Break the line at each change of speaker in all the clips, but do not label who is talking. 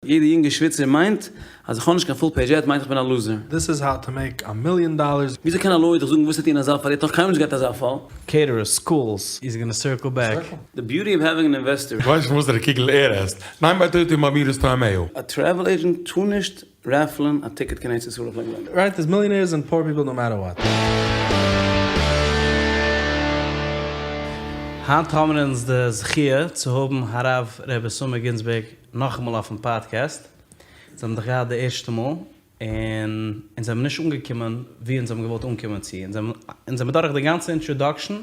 יעדע יונגע שוויצער מיינט אז איך האב נישט קיין full page ad מיינט איך בין א loser.
This is how to make a million dollars.
וויאזוי קען א lawyer דיך זאגן וואס צו טון אין אזא פאל? ער האט נאך קיינמאל נישט געהאט אזא פאל.
Caterers, schools. He's gonna circle back.
The beauty of having an investor.
כ'ווייס נישט וואסערע קוגל ער עסט. ניין ביי טויט און ביי מיר איז טעמעיל.
א travel agent טאר נישט raffle ען א ticket קיין ארץ ישראל אויף לג בעומר.
Right, there's millionaires and poor people no matter what.
היינט האבן אונז די זכיה צו האבן הרב ר' אוסאמא גינזבערג נאכאמאל אויפן פאדקעסט. אונז האבן דיך געהאט די ערשטע מאל און אונז זעמיר נישט אנגעקומען וואו אונז האבן געוואלט אנקומען צו. אונז זעמיר דורך די גאנצע introduction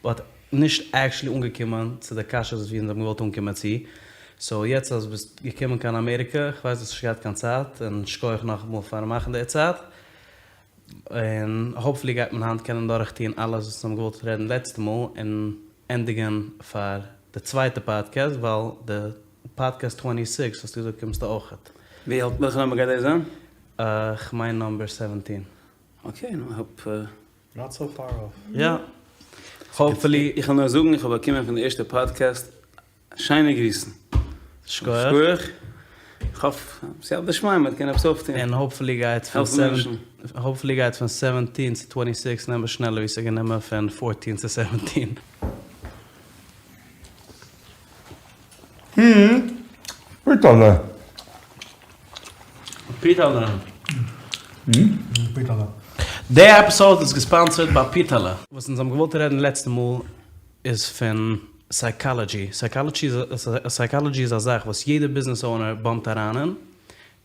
but נישט actually אנגעקומען צו די קשיות וואו אונז האבן געוואלט אנקומען צו. So יעצט אז ביסט געקומען קיין אמעריקע, כ'ווייס דו האסט נישט געהאט קיין צייט, און שכוח נאכאמאל פארן מאכן די צייט. און hopefully גייט מען היינט קענען דורך טון אלעס וואס אונז האבן געוואלט רעדן לעצטע מאל און ענדיגן פאר די צווייטע פאדקעסט ווייל די פאדקעסט twenty six האסטו געזאגט קומסטו אויכעט.
ווי האלט וועלכע number גייט דאס זיין?
כ'מיין number seventeen.
Okay נו איך האב.
Not so far off.
יא. Hopefully.
איך וועל נאר זאגן איך האב באקומען פון די ערשטע פאדקעסט שיינע גריסן.
שכוח.
איך האף סייעתא דשמיא מען קען עפעס אויפטון.
און hopefully גייט פון seven hopefully גייט פון seventeen צו twenty six נעמען שנעלער ווי ס'האט גענומען פון fourteen צו seventeen.
פיטעלע.
פיטעלע. פיטעלע. די episode איז גע sponsored ביי פיטעלע. וואס אונז האבן געוואלט רעדן לעצטע מאל איז פון psychology. Psychology איז א זאך וואס יעדע business owner bump ט אריין אין,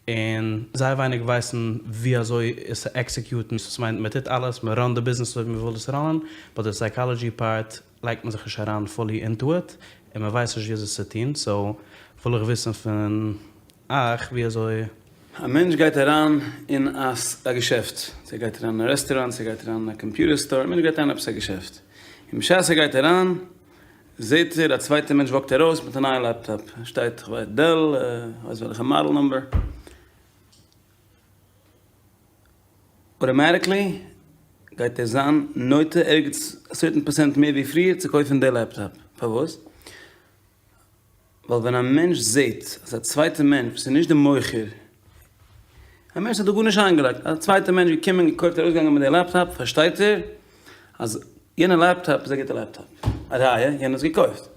און זייער ווייניג ווייסן ווי אזוי עס צו execute ן. דאס מיינט מען טוט אלעס, מען run ט די ביזנעס אזוי ווי מען וויל עס run ען, but די psychology part לייגט מען זיך נישט אריין fully into it, און מען ווייסט נישט ווי אזוי עס צו טון, so וויל איך וויסן פון אייך ווי אזוי.
א מענטש גייט אריין אין א געשעפט, צו ער גייט אריין אין א רעסטוראנט, צו ער גייט אריין אין א computer store, א מענטש גייט אריין אין עפעס א געשעפט, און בשעת ער גייט אריין זעט ער א צווייטע מענטש walk ט ארויס מיט א נייע לעפטאפ, שטייט כ'ווייס Dell, כ'ווייס וועלכע model number, automatically גייט ער זיין נוטה ערגעץ א certain percent מער ווי פריער צו קויפן די לעפטאפ, פארוואס? ווייל ווען א מענטש זעט אז א צווייטע מענטש וואס איז נישט די מוכר, א מענטש האט דא גארנישט איינגעלייגט, א צווייטע מענטש געקומען געקויפט ארויסגעגאנגען מיט די לעפטאפ, פארשטייט ער אז יענע לעפטאפ איז א גוטע לעפטאפ, א ראיה, יענער האט עס געקויפט.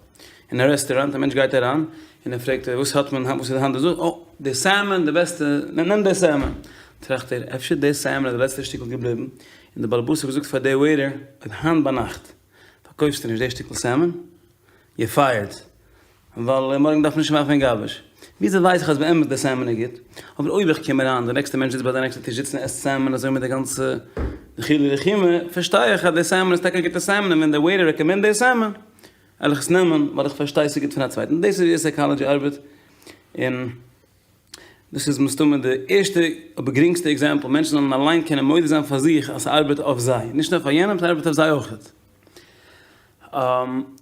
אין א רעסטוראנט א מענטש גייט אריין און ער פרעגט וואס האט מען היינט, וואס איז היינט די זאך, אה, די salmon די בעסטע, נעם די salmon. טראכט ער, אפשר די salmon איז די לעצטע שטיקל געבליבן, און די באלעבאס האט געזאגט פאר די waiter, אויב היינט ביינאכט פארקויפסטו נישט די שטיקל salmon, you're fired, ווייל מארגן דארף מען נישט ווארפן אין garbage. וויאזוי ווייס איך אז באמת די salmon איז גוט? אבער אויב איך קום אריין, די נעקסטע מענטש זיצט ביי די נעקסטע טיש זיצן און עסט salmon אזוי מיט די גאנצע דחילו ורחימו, פארשטיי איך אז די salmon איז טאקע א גוטע salmon און ווען די waiter recommend די salmon, וועל איך עס נעמען ווייל איך פארשטיי ס'איז גוט פון א צווייטן. דאס איז ווי psychology ארבעט און דאס איז מסתמא די ערשטע אבער גרינגסטע example, מענטשן זאלן אליין קענען מודה זיין פאר זיך אז ס'ארבעט אויף זיי, נישט נאר פאר יענעם, ס'ארבעט אויף זיי אויכעט.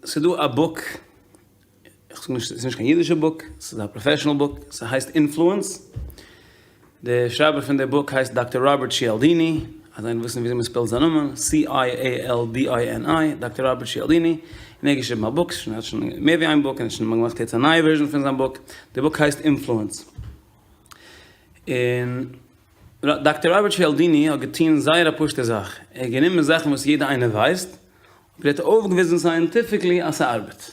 ס'איז דא א book, איך זאג נישט, ס'איז נישט קיין אידישע book, ס'איז א professional book, ס'הייסט Influence, דער שרייבער פון די book הייסט דאקטער ראבערט טשיאלדיני, אז איינער וויסן וויאזוי מ'ספעלט זיין נאמען, C-I-A-L-D-I-N-I, דאקטער ראבערט טשיאלדיני, און ער האט געשריבן א book, ער האט שוין מער ווי איין book, און ער האט שוין געמאכט יעצט א נייע version פון זיין book, די book הייסט Influence. און דאקטער ראבערט טשיאלדיני האט געטון זייער א פשוטע זאך, ער האט גענומען זאכן וואס יעדער איינער ווייסט, אבער ער האט אויפגעוויזן scientifically אז ס'ארבעט.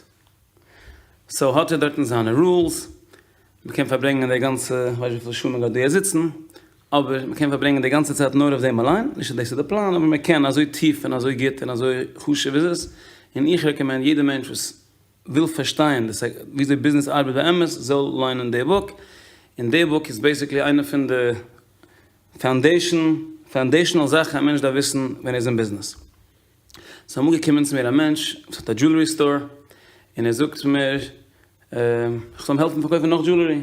So האט ער דארטן זיינע rules, מ'קען פארברענגען די גאנצע, כ'ווייס נישט וויפיל שעה מ'גייט דא יעצט זיצן, אבער מ'קען פארברענגען די גאנצע צייט נאר אויף דעם אליין, נישט אז דאס איז די פלאן, אבער מ'קען, אזוי טיף און אזוי גוט און אזוי חשוב איז עס, און איך recommend יעדע מענטש וואס וויל פארשטיין וויאזוי ביזנעס ארבעט באמת זאל ליינען די book, און די book איז basically איינע פון די foundation, foundational זאכן א מענטש דארף וויסן ווען ער איז אין ביזנעס. ס'איז אמאל געקומען צו מיר א מענטש וואס האט א jewelry store, און ער זאגט מיר איך זאל אים העלפן פארקויפן נאך jewelry.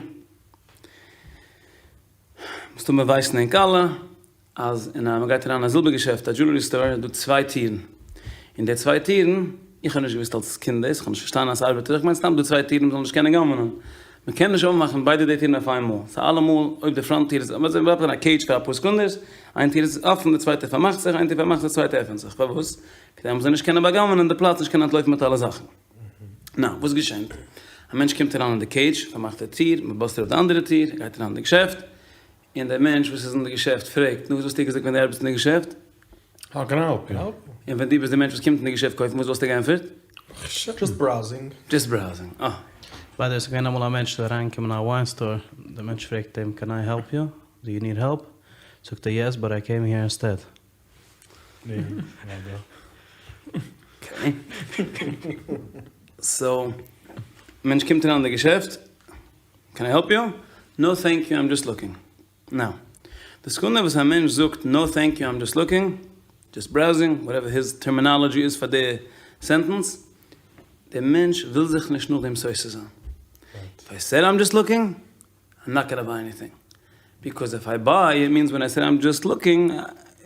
מסתמא ווייסן ענק אלע אז אין א מ'גייט אריין אין א זילבער געשעפט א jewelry store איז דא צוויי טירן, און די צוויי טירן, איך האב נישט געוואוסט אלס קינד דאס, איך האב נישט פארשטאנען אז ס'ארבעט, איך מיין סתם דא צוויי טירן מ'זאל נישט קענען גנב'נען, מ'קען נישט אויפמאכן ביידע די טירן אויף איינמאל, ס'איז אלעמאל אויב די front טיר איז, מ'בלייבט אין א cage פאר אפאר סעקונדעס, איין טיר איז אפן די צווייטע פארמאכט זיך, איין טיר פארמאכט זיך די צווייטע עפענט זיך, פארוואס? כדי מ'זאל נישט קענען בא'גנב'נען די פלאץ נישט קענען אנטלויפן מיט אלע זאכן. נא, וואס געשענט? א מענטש קומט אריין אין די קעידזש, פארמאכט די טיר, מען באסט ארויף די אנדערע טיר, ער גייט אריין אין די געשעפט, און דער מענטש וואס איז אין די געשעפט פרעגט, נו וואס וואלסטו געזאגט ווען דו ארבעטסט אין די געשעפט?
How can I help you?
און ווען דו ביסט דער מענטש וואס קומט אין די געשעפט קויפן וואס וואלסטו געענטפערט?
Just browsing.
Just browsing, אה.
By the way, ס'איז געווען אמאל א מענטש איז אריינגעקומען אין א וויין סטאר, דער מענטש פרעגט אים can I help you? Do you need help? זאגט ער yes but I came here instead.
Okay. So, מענטש קומט אריין אין די געשעפט, can I help you? No thank you I'm just looking. Now, די סעקונדע וואס א מענטש זאגט no thank you I'm just looking, just browsing, whatever his terminology איז פאר די sentence, דער מענטש וויל זיך נישט נאכדעם סותר זיין. If I said I'm just looking, I'm not gonna buy anything. Because if I buy, it means when I said I'm just looking,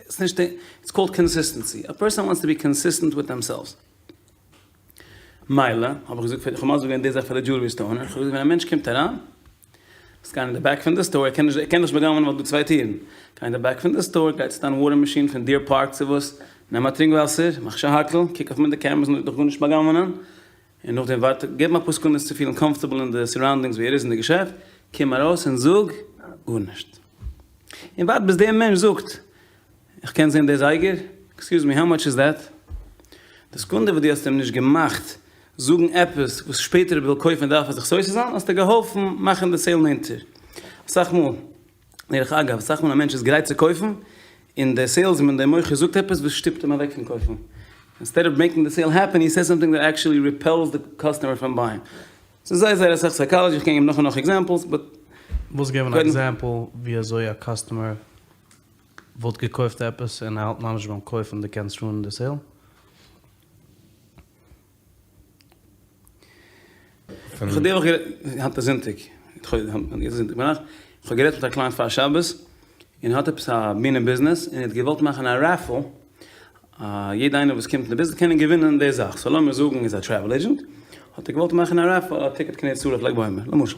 it's נישט די, it's called consistency. A person wants to be consistent with themselves. מילא, האב איך געזאגט פאר, איך האב מסביר געווען די זאך פאר די jewelry store owner, איך האב געזאגט ווען א מענטש קומט אריין, זאלסט גיין אין די back פון די store, ער קען נישט, ער קען נישט בא'גנב'ענען ווייל דא צוויי טירן, גיי אין די back פון די store, גיי צו דיין water machine פון Deer Park צו וואס, נעם א טרינק וואסער, מאך שהכל, קוק אויף מיט די cameras און דיך גארנישט בא'גנב'ענען, און נאכדעם ווארט, געב אים אפאר סעקונדעס צו פילן comfortable אין די surroundings ווי ער איז אין די געשעפט, קום ארויס און זאג גארנישט. און ווארט ביז דער מענטש זאגט, איך קען זען די זייגער? Excuse me, how much is that? די סעקונדע וואס דו האסט אים נישט געמאכט זאגן עפעס וואס שפעטער ער וויל קויפן דארף ער זיך סותר זיין, האסטו געהאלפן מאכן די sale נענטער. אסאך מאל, דרך אגב, אסאך מאל א מענטש איז גרייט צו קויפן, און דער salesman, דער מוכר זאגט עפעס וואס שטופט אים אוועק פון קויפן. Instead of making the sale happen, he says something that actually repels the customer from buying. ס'איז זייער זייער אסאך psychology, איך קען געבן נאך און נאך examples, but.
ווילסט געבן א example ווי אזוי א customer וואלט געקויפט עפעס און ער האלט ממש ביים קויפן דו קענסט ruin ען די sale?
איך האב די וואך גערעדט, היינט איז זונטאג, זונטאג ביינאכט, איך האב גערעדט מיט א client פאר שבת, און ער האט עפעס א מינע ביזנעס, און ער האט געוואלט מאכן א raffle, יעדע איינער וואס קומט אין די ביזנעס קענען געווינען די זאך, so לאמיר זאגן איז א travel agent, האט ער געוואלט מאכן א raffle א ticket קיין ארץ ישראל אויף ל"ג בעומר, למשל.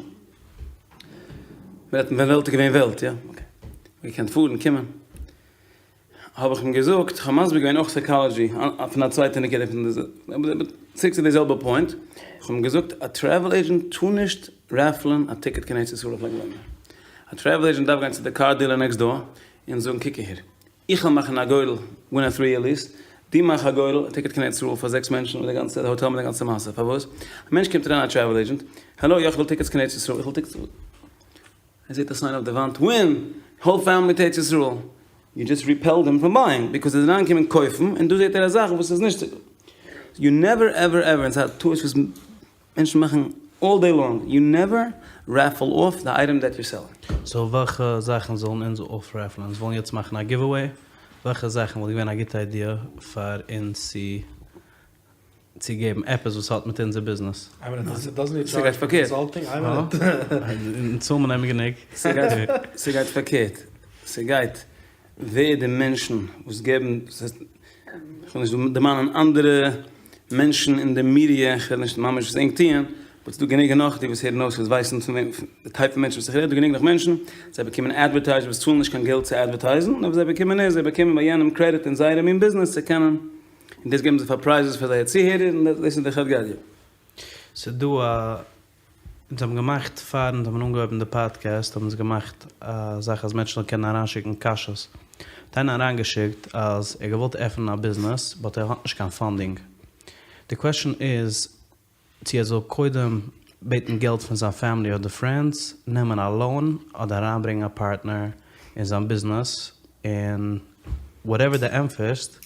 מ'רעדט ווען וועלט איז געווען וועלט, יא? Okay. מ'האט געקענט פארן, קומען. האב איך אים געזאגט, איך האב מסביר געווען אויך psychology, פון א צווייטע נקודה פון די, אבער צוריק צו די זעלבע point, איך האב אים געזאגט, א travel agent טאר נישט raffle ען א ticket קיין ארץ ישראל אויף ל"ג בעומר. א travel agent דארף גיין צו די car dealer next door און זאגן קוק אהער, איך וועל מאכן א גורל, win א three year lease, דו מאך א גורל, א ticket קיין ארץ ישראל פאר זעקס מענטשן מיט די גאנצע האטעל מיט די גאנצע מעשה, פארוואס? א מענטש קומט אריין א travel agent, העלא יא איך וויל tickets קיין ארץ ישראל, איך וויל tickets, ער זעט א sign אויף די וואנט, win! Whole family to ארץ ישראל! You just repelled him from buying, because ער איז אריינגעקומען קויפן, און דא זעט ער א זאך וואס איז נישט צו גוט. You never ever ever, און ס'איז א טעות וואס מענטשן מאכן all day long, you never raffle off the item that you're selling.
So וועלכע זאכן זאלן אונז אויף raffle ען? אונז ווילן יעצט מאכן א giveaway, וועלכע זאכן וואלט געווען א גוטע idea פאר אונז צו צו געבן עפעס וואס האט מיט אונזער ביזנעס?
ס'גייט פארקערט.
אונז צאלן מיר אים גענוג.
ס'גייט פארקערט. ס'גייט ווער די מענטשן וואס געבן, כ'וויל נישט דערמאנען אנדערע מענטשן אין די מידיע, כ'רעד נישט ממש וואס ענק טוען, but ס'דא גענוג און נאך די וואס הערן אויס וואס ווייסן פון וועם, די type פון מענטשן וואס איך רעד, דא גענוג נאך מענטשן, זיי באקומען advertisers וואס צאלן נישט קיין געלט צו advertise ן, נאר וואס זיי באקומען איז, זיי באקומען ביי יענעם קרעדיט אין זייערע מין ביזנעס צו קענען, און דאס געבן זיי פאר prizes פאר זייער צוהערער, און דאס איז די חד גדיא.
ס'דא א אונז האבן געמאכט פאר אונז האבן אנגעהויבן די פאדקעסט האבן אונז געמאכט א זאך אז מענטשן זאלן קענען אריינשיקן קשיות, האט איינער אריינגעשיקט אז ער געוואלט עפענען א ביזנעס but ער האט נישט קיין funding, די question איז צו ער זאל קודם בעטן געלט פון זיין family אדער friends, נעמען א loan, אדער אריינברענגן א פארטנער אין זיין ביזנעס, און whatever די ענטפערסט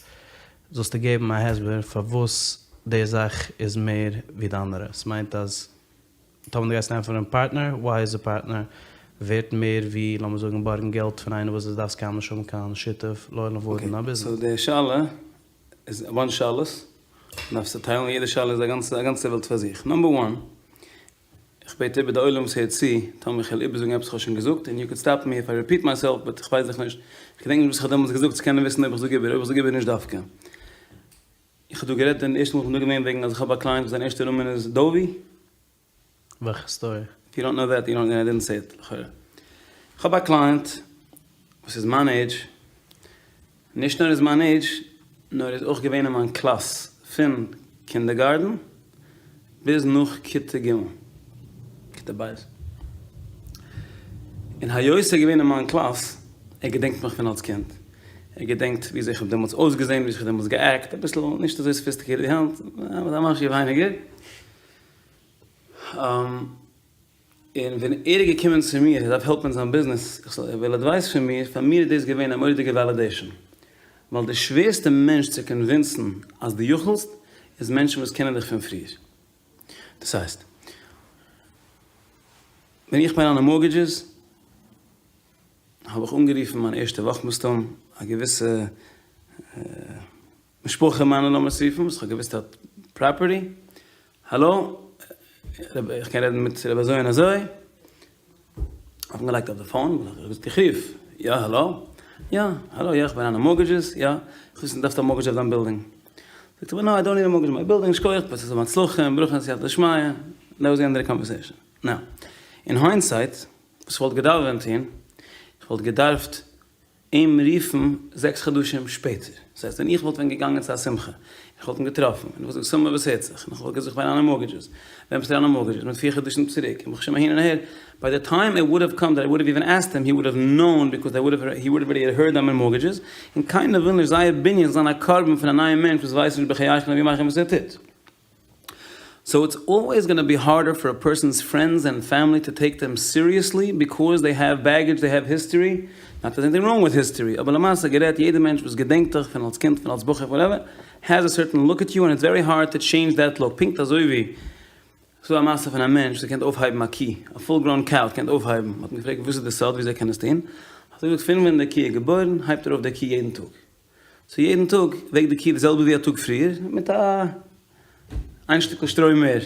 זאלסטו געבן א הסבר פארוואס די זאך איז מער ווי די אנדערע, ס'מיינט אז טאמער דו גייסט ענטפערן פארטנער, why איז די פארטנער ווערט מער ווי לאמיר זאגן בארגן געלט פון איינער וואס דו דארפסט קיינמאל נישט האבן קיין שותף לעולם ועד אין א ביזנעס.
So די שאלה איז א bunch שאלות, דארפסט צוטיילן, יעדע שאלה איז א גאנצע וועלט פאר זיך. Number one, איך בעט איבער די עולם וואס הערט צו, טאמער איך וועל איבערזאגן עפעס איך האב שוין געזאגט, און you could stop me if I repeat myself, but איך ווייס דאך נישט, איך געדענק נישט וואס איך האב דעמאלטס געזאגט צו קענען וויסן אויב איך זאג איבער, אויב איך זאג איבער נישט דווקא. איך האב דא גערעדט די ערשטע מאל איך בין דא געווען וועגן אז איך האב א client וואס זיין ערשטע נאמען איז דובי.
וועלכע story?
If you don't know that, you don't, I didn't say it לכאורה. איך האב א client וואס איז מיין עידזש, נישט נאר איז מיין עידזש, נאר ער איז אויך געווען אין מיין קלאס פון קינדערגארטן ביז נאך כיתה ג'. כיתה ב'. און היות ער איז געווען אין מיין קלאס, ער געדענקט מיך פון אלס קינד, ער געדענקט וויאזוי איך האב דעמאלטס אויסגעזען, וויאזוי איך האב דעמאלטס גע'עקט, אביסל נישט אזוי סאפיסטיקעיטעד ווי היינט, אבער א משהו ווייניגער. און ווען ער איז געקומען צו מיר, ער דארף העלפ אין זיין ביזנעס, איך זאל, ער וויל עדווייס פון מיר, פאר מיר איז דאס געווען א מורא'דיגע validation, ווייל די שווערסטע מענטש צו convince ן אז דו יכולסט, איז מענטשן וואס קענען דיך פון פריער. דאס הייסט, ווען איך בין אריין אין mortgages, האב איך אנגערופן מיין ערשטע וואך מסתם, א געוויסע משפחה מיינע לאמיר עס רופן, וואס איך האב געוואוסט האט property, האלא, איך קען רעדן מיט רבי אזוי און אזוי? האט מען געלייגט אויף די phone, האב איך געזאגט איך רוף, יא האלא, יא, האלא, יא איך בין אריין אין mortgages, יא, איך וויס דו דארפסט א mortgage אויף דיין בילדינג. זאגט ער מיר no I don't need a mortgage on my building, שכוח, באט ס'איז הצלחה און ברכה און סייעתא דשמיא, that was the end of the conversation. Now, in hindsight, וואס איך וואלט געדארפט ווען טון, איך וואלט געדארפט אים רופן זעקס חדשים שפעטער. דאס הייסט ווען איך וואלט ווען געגאנגען צו א שמחה, איך וואלט אים געטראפן, און איך וואלט געזאגט סאמע וואס הערט זיך, און איך וואלט געזאגט איך בין אריין אין mortgages, ווען ביסטו אריין אין mortgages? מיט פיר חדשים צוריק, און ברוך השם אהין און אהער, by the time it would have come that I would have even asked him, he would have known because I would have he would have already heard I'm in mortgages, און קיינער וויל נישט זייער בנין זאל זיין א קרבן פון א נייעם מענטש וואס ווייסט נישט בחייכון וביומיכון וואס ער טוט. So it's always gonna be harder for a person's friends and family to take them seriously because they have baggage they have history, not that anything wrong with history, אבער למעשה גערעדט יעדע מענטש וואס געדענקט דיך פון אלס קינד פון אלס בחור whatever has a certain look at you and it's very hard to change that look פונקט אזוי ווי ס'דא א מעשה פון א מענטש וואס קען אויפהייבן א קי, א full grown cow קען אויפהייבן, מ'האט אים געפרעגט וואס איז די סוד וויאזוי ער קען עס טון, האט ער געזאגט פון ווען די קי איז געבוירן הייבט ער אויף די קי יעדן טאג. So יעדן טאג וועגט די קי די זעלבע ווי א טאג פריער, מיט א איין שטיקל שטרוי מער.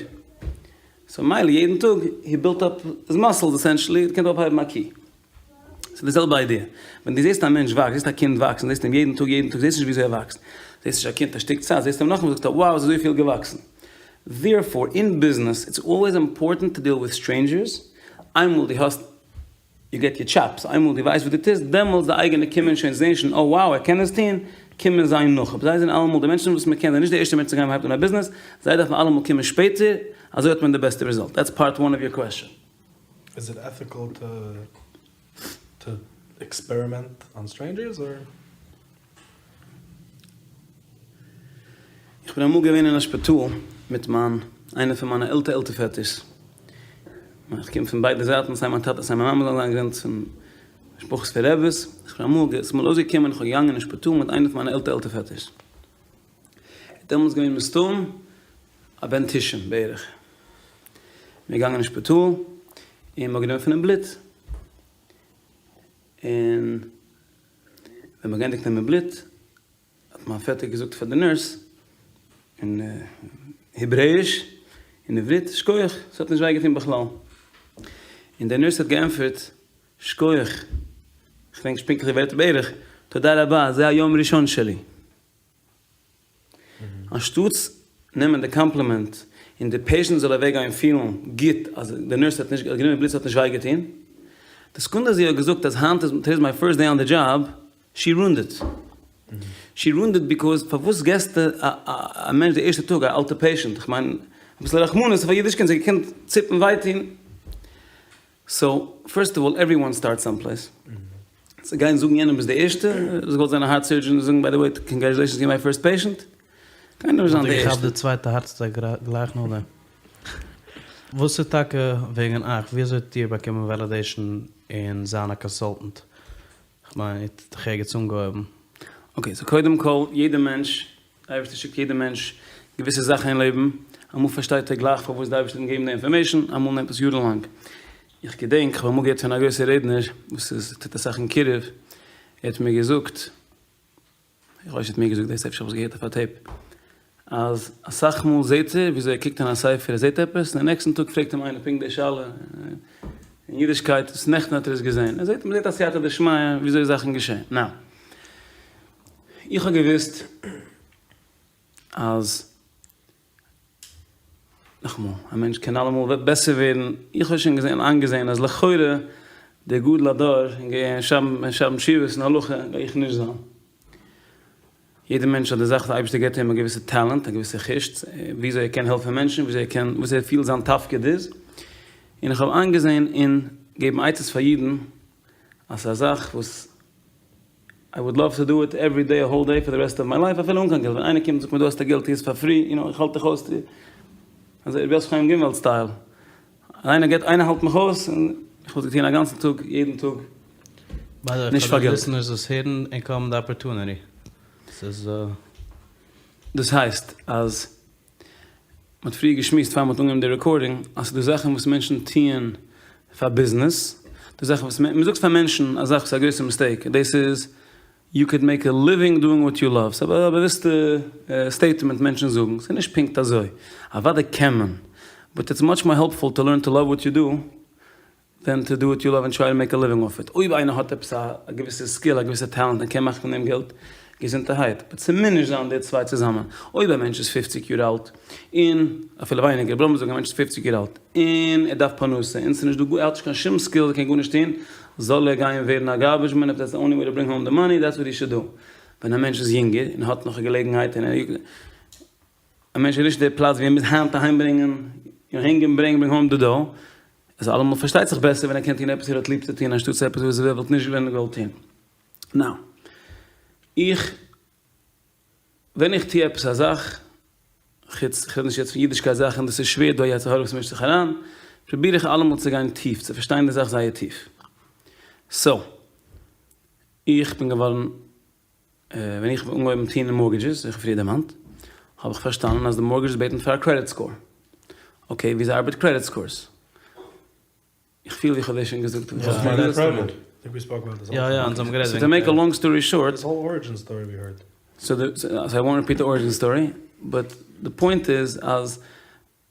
So מילא יעדן טאג he built up his muscles essentially, ער קען אויפהייבן א קי. ס'איז די זעלבע idea. ווען דו זעסט א מענטש וואקסט, זעסט א קינד וואקסן, זעסט אים יעדן טאג יעדן טאג, זעסט נישט וויאזוי ער וואקסט. זעסט נישט א קינד א שטיק צייט, זעסט אים נאכאמאל זאגסטו wow איז אזויפיל געוואקסן. Therefore אין ביזנעס it's always important to deal with strangers, איינמאל דו האסט you get your chops, איינמאל דו ווייסט וואס דו טוסט, דעמאלטס די אייגענע קומען שוין זעהן שוין oh wow ער קען עס טוהן, קומען זיי נאך, אבער זיי זענען אלעמאל די מענטשן וואס מען קען, זיי נישט די ערשטע מענטשן צו גיין מ'הייבט אן א ביזנעס, זיי דארפן אלעמאל קומען שפעטער, אזוי האט מען די בעסטע result, that's part one of your question.
Is it ethical to to experiment on strangers or?
איך בין אמאל געווען אין א שפיטאל מיט מיין איינע פון מיינע עלטער עלטער פעטערס, איך קום פון ביידע זייטן סיי מיין טאטע סיי מיין מאמע זענען זיין געווען פון משפחות פון רעבעס, איך בין אמאל ס'איז אמאל אויסגעקומען איך האב געגאנגען אין שפיטאל מיט איינע פון מיינע עלטער עלטער פעטערס, ער איז דעמאלטס געווען מסתם א בן תשעים בערך, מיר געגאנגען אין שפיטאל און מ'האט גענומען פון אים בלוט, און ווען מ'האט געענדיגט נעמען בלוט האט מיין פעטער געזאגט פאר די nurse אין העברעיש אין עברית שכוח ס'האט נישט וויי געטון בכלל און די nurse האט געענטפערט שכוח כ'דענק נישט פונקטליך די ווערטער בערך תודה רבה זה היום ראשון שלי. אנשטאטס נעמען די קאמפלימענט און די patient זאל אוועק גיין פילן גוט אז די nurse האט נישט גענומען בלוט ס'האט נישט וויי געטון, די סעקונדע זי האט געזאגט אז היינט איז today is my first day on the job, she ruined it. She ruined it because פארוואס געסטו א מענטש די ערשטע טאג א אלטע patient, איך מיין אביסל רחמנות אויף א אידיש קינד, זי האט געקענט ציפן וויי טון. So first of all everyone starts some place. צו גיין זאגן יענעם ביסט די ערשטע, וואס געוואלט זיין א heart surgeon און זאגן by the way congratulations you're my first patient. קיינער וויל נישט זיין די ערשטע.
האט ער געכאפט די צווייטע heart attack גלייך נאכדעם. וואס איז טאקע וועגן אייך, ווי אזוי האט איר באקומען validation אין זיין א consultant? כ'מיין איר האט דאך ערגעץ אנגעהויבן.
Okay so קודם כל יעדע מענטש, די אייבערשטער שיקט יעדע מענטש געוויסע זאכן אין לעבן, אמאל פארשטייט ער גלייך פארוואס די אייבערשטער האט אים געגעבן די information, אמאל נעמט עס יארן לאנג. איך געדענק כ'האב אמאל געהערט פון א גרויסע רעדנער וואס איז טוט אסאך אין קירוב, ער האט מיר געזאגט, איך ווייס נישט האט מיר געזאגט דאס אפשר האב איך עס געהערט אויף א tape, אז אסאך מאל זעט ער וויאזוי ער קוקט אין א ספר ער זעט עפעס און די נעקסטן טאג פרעגט אים איינער פונקט די שאלה אין אידישקייט וואס נעכטן האט ער עס געזען, ער זעט מ'זעט א סייעתא דשמיא וויאזוי זאכן געשען. Now איך האב געוואוסט אז נאכאמאל, א מענטש קען אלעמאל בעסער ווערן, איך האב שוין געזען איינגעזען אז לכאורה דער גדול הדור אין שרייבן תשובות אין הלכה גיי איך נישט זיין. יעדער מענטש האט די זאך, די אייבערשטער געבט אים א געוויסע טאלאנט, א געוויסע חוש, וויאזוי ער קען העלפן מענטשן, וויאזוי ער קען, וואס ער פילט זיין תפקיד איז. און איך האב איינגעזען אין געבן עצות פאר אידן אז ס'איז א זאך וואס I would love to do it every day a whole day for the rest of my life אפילו אן קיין געלט, ווען איינער קומט און זאגט מיר דא האסטו געלט טו עס פאר free, you know איך האלט דיך אויס, אזוי רבי יוסף חיים גרינוואלד style, איינער געט איינער האלט מיך אויס און איך וואלט געטון א גאנצן טאג יעדן טאג נישט פאר געלט.
by the way פאר די listeners וואס הערן ענק האבן די opportunity ס'איז.
דאס הייסט אז מ'האט פריער געשמועסט פאר מ'האט אנגעהויבן די recording אז ס'דא זאכן וואס מענטשן טוען פאר ביזנעס, דא זאכן וואס מ'זאגט פאר מענטשן א זאך וואס איז א גרויסע mistake, דאס איז you could make a living doing what you love, ס'איז א באוויסטע statement מענטשן זאגן, ס'איז נישט פונקט אזוי, אוודאי קען מען, but it's much more helpful to learn to love what you do than to do what you love and try to make a living off it. אויב איינער האט עפעס א געוויסע skill, א געוויסע טאלאנט און קען מאכן פון דעם געלט, געזונטערהייט. but ס'מוז נישט זיין די צוויי צוזאמען. אויב א מענטש איז פופציג יאר אלט, און, אפילו ווייניגער, לאמיר זאגן א מענטש איז פופציג יאר אלט, און ער דארף פרנסה, און ס'איז נישט דא, ער האט נישט קיין שום skill, ער קען גארנישט טון, זאל ער גיין ווערן א garbage man, if that's the only way to bring home the money, that's what he should do. ווען א מענטש איז יונגער, און האט נאך א געלעגנהייט, און ער. א מענטש איז נישט די פלאץ ווי ער מוז היינט אהיים ברענגען, הענג און ברענג, bring home the dough, איז אלעמאל פארשטייט זיך בעסער ווען ער קען טון עפעס ער האט ליב צו טון אנשטאטס עפעס וואס ער וואלט נישט ווען געוואלט טון. Now, איך, ווען איך טו עפעס א זאך, חוץ, איך רעד נישט יעצט פון אידישקייט זאכן, דאס איז שווער, דא א יצר הרע וואס מישט זיך אריין, פרוביר איך אלעמאל צו גיין טיף, צו פארשטיין די זאך זייער טיף. So, איך בין געווארן ווען איך האב אנגעהויבן טון אין mortgages, ווי איך האב פריער דערמאנט, האב איך פארשטאנען אז די mortgages בעטן פאר א credit score. Okay, וויאזוי ארבעט credit scores? איך פיל ווי איך האב דאס שוין געזאגט. So to make a long story short, so I won't repeat the origin story, but the point איז אז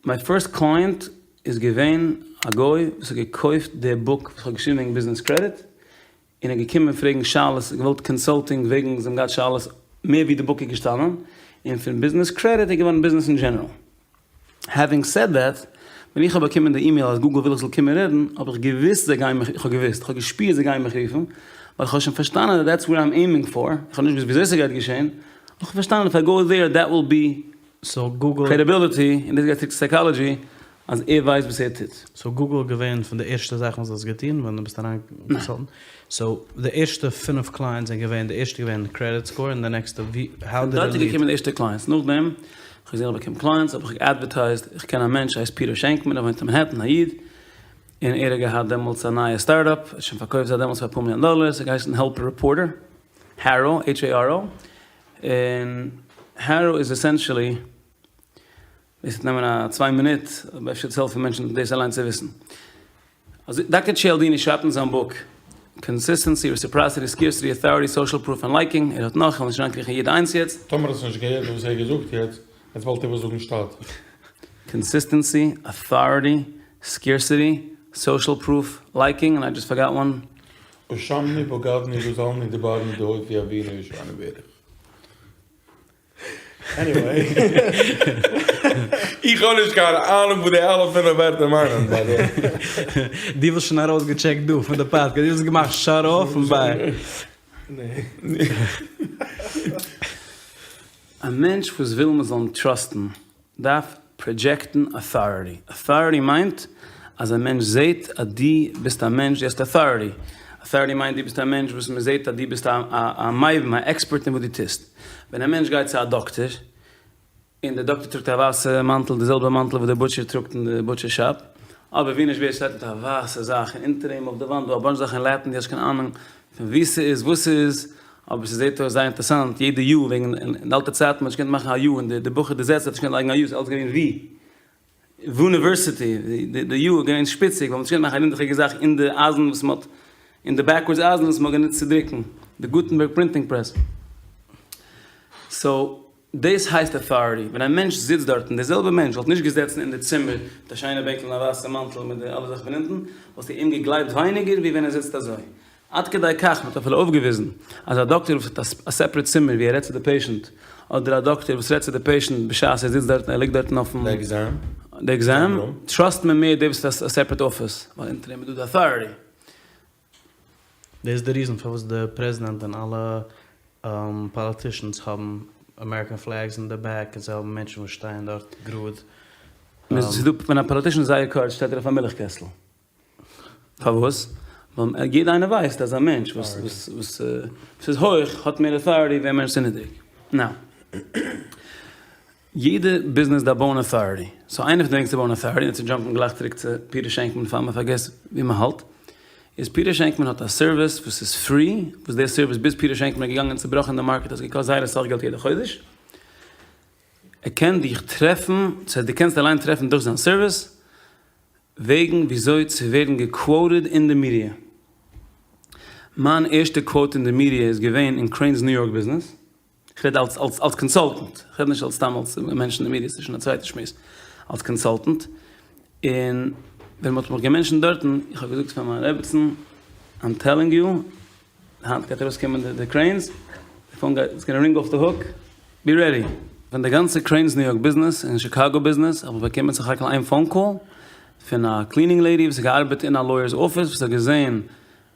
מיין first client איז געווען א גוי וואס האט געקויפט די book וואס איך האב געשריבן וועגן ביזנעס קרעדיט, און ער איז געקומען פרעגן שאלות, געוואלט consulting וועגן זיי האבן געהאט שאלות מער ווי די book איז געשטאנען, און פון ביזנעס קרעדיט איז געווארן ביזנעס אין general. Having said that, ווען איך האב באקומען די אימעיל אז גוגל וויל איך זאל קומען רעדן, האב איך געוואוסט זיי גייען מיך, איך האב געוואוסט, איך האב געשפירט זיי גייען מיך רופן, ווייל איך האב שוין פארשטאנען אז that's where I'm aiming for, איך האב נישט געוואוסט וויאזוי ס'גייט געשען, אבער איך האב פארשטאנען if I go there that will be
so גוגל.
Credibility, און דאס גייט צוריק צו psychology, אז ער ווייסט וואס ער טוט.
So גוגל איז געווען פון די ערשטע זאכן וואס דו האסט געטון ווען דו ביסט אריין consultant? So די ערשטע פינף clients זענען געווען, די ערשטע איז געווען credit score און די נעקסטע ווי, how did it lead?
פון דארט איז געקומען די ערשטע clients, נאכדעם איך האב געזען איך באקום clients האב איך געאדווערטייזט, איך קען א מענטש הייסט פיטער שענקמאן ער וואוינט אין מאנהעטן א איד, און ער האט געהאט דעמאלטס א נייע startup, ער האט שוין פארקויפט זייט דעמאלטס פאר אפאר מיליאן דאלער, עס האט געהייסן Help a Reporter, HARO, H-A-R-O, און HARO איז essentially, דאס וועט נעמען א צוויי מינוט, אבער אפשר צו העלפן מענטשן דאס אליין צו וויסן. אז דאקטער טשיאלדיני שרייבט אין זיין book, Consistency, Reciprocity, Scarcity, Authority, Social Proof and Liking, ער האט נאך, כ'וועל נישט אריינקריכן אין יעדע איינס יעצט.
טאמער האסט נישט געהערט וואס ער האט געזאגט יעצט, יעצט וואלט ער וואס זאגן שטאט.
Consistency, Authority, Scarcity, Social Proof, Liking, and I just forgot one.
אשמנו בגדנו גזלנו דיברנו דופי אבינו ישענו בערך.
Anyway.
איך האב נישט קיין אהנונג וואס די אלע פינף ווערטער מיינען by the way.
דו וואלסט שוין ארויסגעטשעקט דא פון די פאדקעסט, דו וואלסט געמאכט shut off און bye.
א מענטש וואס וויל מען זאל אים טראסטן דארף פראדזשעקטן authority. Authority מיינט אז א מענטש זעהט אז דו ביסט א מענטש דו האסט authority. Authority מיינט דו ביסט א מענטש וואס מען זעהט אז דו ביסט א מבין א עקספערט אין וואס דו טוסט. ווען א מענטש גייט צו א דאקטער און דער דאקטער טראגט א ווייסע מאנטל די זעלבע מאנטל וואס דער butcher טראגט אין די butcher shop אבער ווי נישט ווי ער שטייט מיט א ווייסע זאך און אונטער אים אויף די וואנט דא א bunch זאכן אין לעטן דו האסט קיין אהנונג פון וואו ס'איז וואס ס'איז אבער ס'זעט אויס זייער אינטערעסאנט, יעדע יאר וועגן אין די אלטע צייטן מ'האט נישט געקענט מאכן א יאר און די בחור די זעצער האט נישט געקענט לייגן א יאר ס'איז אלץ געווען ווי university די יאר איז געווען שפיציג ווייל מ'האט נישט געקענט מאכן א רינדעכיגע זאך אין די אייזן וואס מ'האט אין די backwards אייזן וואס מ'האט גענוצט צו דרוקן די Gutenberg printing press so דאס הייסט authority ווען א מענטש זיצט דארטן דער זעלבער מענטש וואלט נישט געזעצן אין די צימער מיט א שיינע בענקל און א ווייסע מאנטל מיט די אלע זאכן פון אונטן וואלסטו אים געגלייבט ווייניגער ווי ווען ער זיצט אזוי עד כדי כך מ'האט אפילו אויפגעוויזן אז א דאקטער וואס האט א separate צימער ווי ער רעדט צו די patient, אדער א דאקטער וואס רעדט צו די patient בשעת ער זיצט דארטן ער ליגט דארטן אויפן די exam, טראסט מען מער דער וואס האט א separate office, ווייל אונטער אים איז דא די authority.
דאס איז די reason פארוואס די פרעזידענט און אלע politicians האבן American flags אין די back און זיי האבן מענטשן וואס שטייען דארט גראד.
ס'איז דא ווען א politician איז זייער קורץ שטייט ער אויף א מילך קעסטל. פארוואס? ווייל יעדע איינער ווייסט אז א מענטש וואס וואס איז הויך האט מער אוטאריטי ווי א מענטש וואס איז נידריג. נאו. יעדע ביזנעס דארף בויען אוטאריטי. סאו איינע פון די וועגן צו בויען אוטאריטי, און צו דזשאמפן גלייך צוריק צו פיטער שענקמאן פאר מען פארגעסט ווי מען האלט, איז פיטער שענקמאן האט א סערוויס וואס איז פרי, וואס די סערוויס ביז פיטער שענקמאן איז געגאנגען און צובראכן די מארקעט האט עס געקאסט זייער אסאך געלט יעדע חודש. ער קען דיך טרעפן, ס'הייסט דו קענסט אליין טרעפן דורך זיין סערוויס, וועגן וויאזוי צו ווערן געקוואוטעד אין די מידיע. מיין ערשטע quote אין די מידיע איז געווען אין Crain's New York Business. כ'רעד אלס אלס אלס consultant, כ'רעד נישט אלס סתם אלס מענטש אין די מידיע, ס'איז שוין א צווייטע שמועס, אלס consultant, און ווען מ'האט מיך געמענטשענט דארטן, איך האב געזאגט פאר מיין רעבעצן, I'm telling you, היינט גייט ארויסקומען די Crain's, די phone גייט, it's gonna ring off the hook, be ready. פון די גאנצע Crain's New York Business און שיקאגא ביזנעס האב איך באקומען סך הכל איין phone call פון א cleaning lady וואס האט געארבעט אין א lawyer's אפיס וואס האט געזען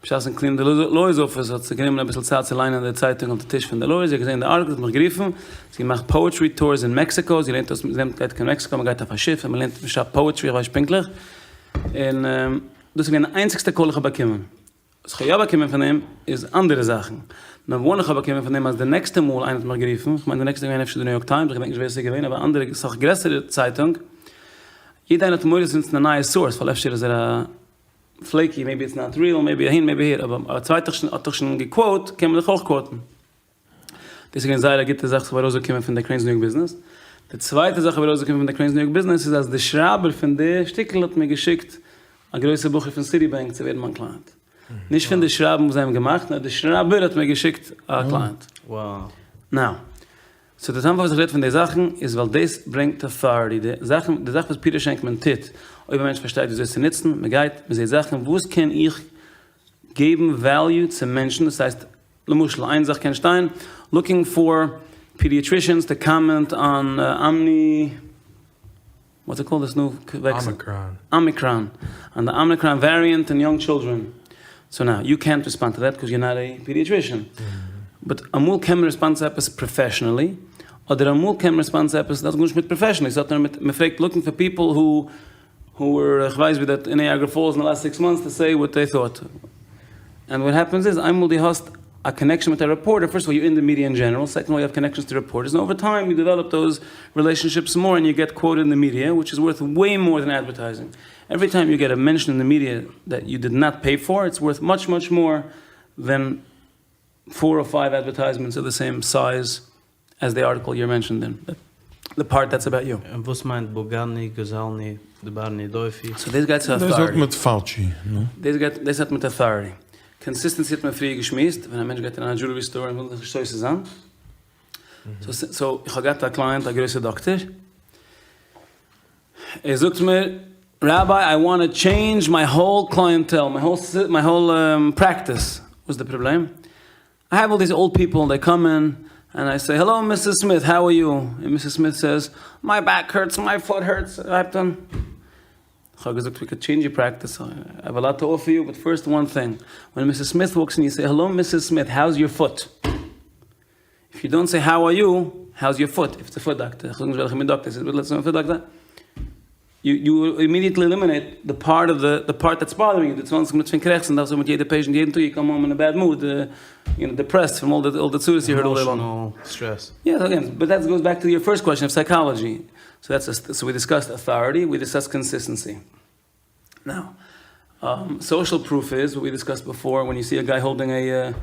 בשעת'ן קלינען די lawyer's אפיס האט זיך גענומען אביסל צייט צו ליינען די צייטונג אויף די טיש פון די lawyer, זי האט געזען די ארטיקל, האט מיך גערופן, זי מאכט poetry tours אין מעקסיקא, זי לערנט אויס, זי נעמט גייט קיין מעקסיקא, מען גייט אויף א שיף און מען לערנט מען שרייבט poetry, איך ווייס נישט פונקטליך, און דאס איז געווען די איינציגסטע call איך האב באקומען. וואס איך האב יא באקומען פון אים איז אנדערע זאכן. number one איך האב באקומען פון אים אז די נעקסטע מאל איינער האט מיך גערופן, איך מיין די נעקסטע איז געווען אפשר די New York Times, איך געדענק נישט ווער עס איז געווען, אבער אנדערע סאך גרעסערע צייטונג, יעדע איינער האט מורא צו נוצן א נייע source ווייל אפשר איז ער א flaky, maybe it's not real, maybe אהין maybe אהער, אבער א צווייטער האט דיך שוין געקוואוט, קען מען דיך אויך קוואוטן. דאס איז געווען זייער א גוטע זאך וואס כ'האב ארויסבאקומען פון די Crain's New York Business. די צווייטע זאך כ'האב ארויסבאקומען פון די Crain's New York Business איז אז די שרייבער פון די שטיקל האט מיר געשיקט א גרויסע בחור פון סיטי בענק צו ווערן מיין client. נישט פון די שרייבן וואס זיי האבן געמאכט, נאר די שרייבער האט מיר געשיקט א client. Now, so די טעם פארוואס איך רעד פון די זאכן איז ווייל דאס ברענגט authority, די זאכן, די זאך וואס פיטער שענקמאן טוט, אויב א מענטש פארשטייט וויאזוי עס צו נוצן, מען גייט, מען זעט זאכן, וואס קען איך געבן value צו מענטשן, דאס הייסט, למשל איין זאך קען שטיין, looking for pediatricians to comment on omni, what's it called this new vaccine?
Omicron.
Omicron, on the Omicron variant in young children. סאו נאו, יו קענט ריספאנד טו דעט ביקאוז יור נאט עי פידיעטרישען. באט אמאל קען מען ריספאנד צו עפעס professionally, אדער אמאל קען מען ריספאנד צו עפעס, דאס האט גארנישט מיט professionally, ס'האט נאר מיט, מ'פרעגט looking for people who who were כ'ווייס ווי דארט אין Niagara Falls אין די last six months to say what they thought. And what happens איז איינמאל דו האסט א connection מיט א reporter, first of all you're אין די מידיע אין דזשענעראל, second of all you have connections to reporters, און over time you develop those relationships more and you get quoted אין די מידיע, which is worth way more than advertising. Every time you get a mention אין די מידיע that you did not pay for, it's worth much much more than four or five advertisements of the same size as the article you're mentioned in, the part that's about you.
און וואס מיינט בוגדני, גזלני, דיברני דופי?
So דאס גייט צו
דאס האט
authority.
מיט Fauci, נו.
דאס גייט, דאס האט מיט authority. Consistency האט מען פריער געשמועסט, ווען א מענטש גייט אין א jewelry store און וויל זיך נישט סותר זיין. So איך האב געהאט א client א גרויסע דאקטער, ער זאגט מיר, Rabbi I want to change my whole clientele, my whole practice. וואס איז די פראבלעם? I have all these old people they come in and I say hello Mrs. Smith how are you? און Mrs. Smith says my back hurts my foot hurts הייבט אן כ'האב געזאגט we could change your practice I have a lot to offer you but first one thing when Mrs. Smith walks in you say hello Mrs. Smith how's your foot? If you don't say how are you how's your foot if it's a foot doctor כ'זאג נישט וועלכע מין דאקטער ס'איז but let's say foot doctor you immediately eliminate the part of the part that's bothering you, די צוואנציג מינוט פון קרעכצן דארפסטו האבן מיט יעדע patient יעדן טאג, you come home in a bad mood, you know depressed from all the צרות you heard all day long.
Emotional stress.
Yeah, again, but that goes back to your first question of psychology. So that's so we discussed authority, we discussed consistency. Now, social proof is what we discussed before, when you see a guy holding a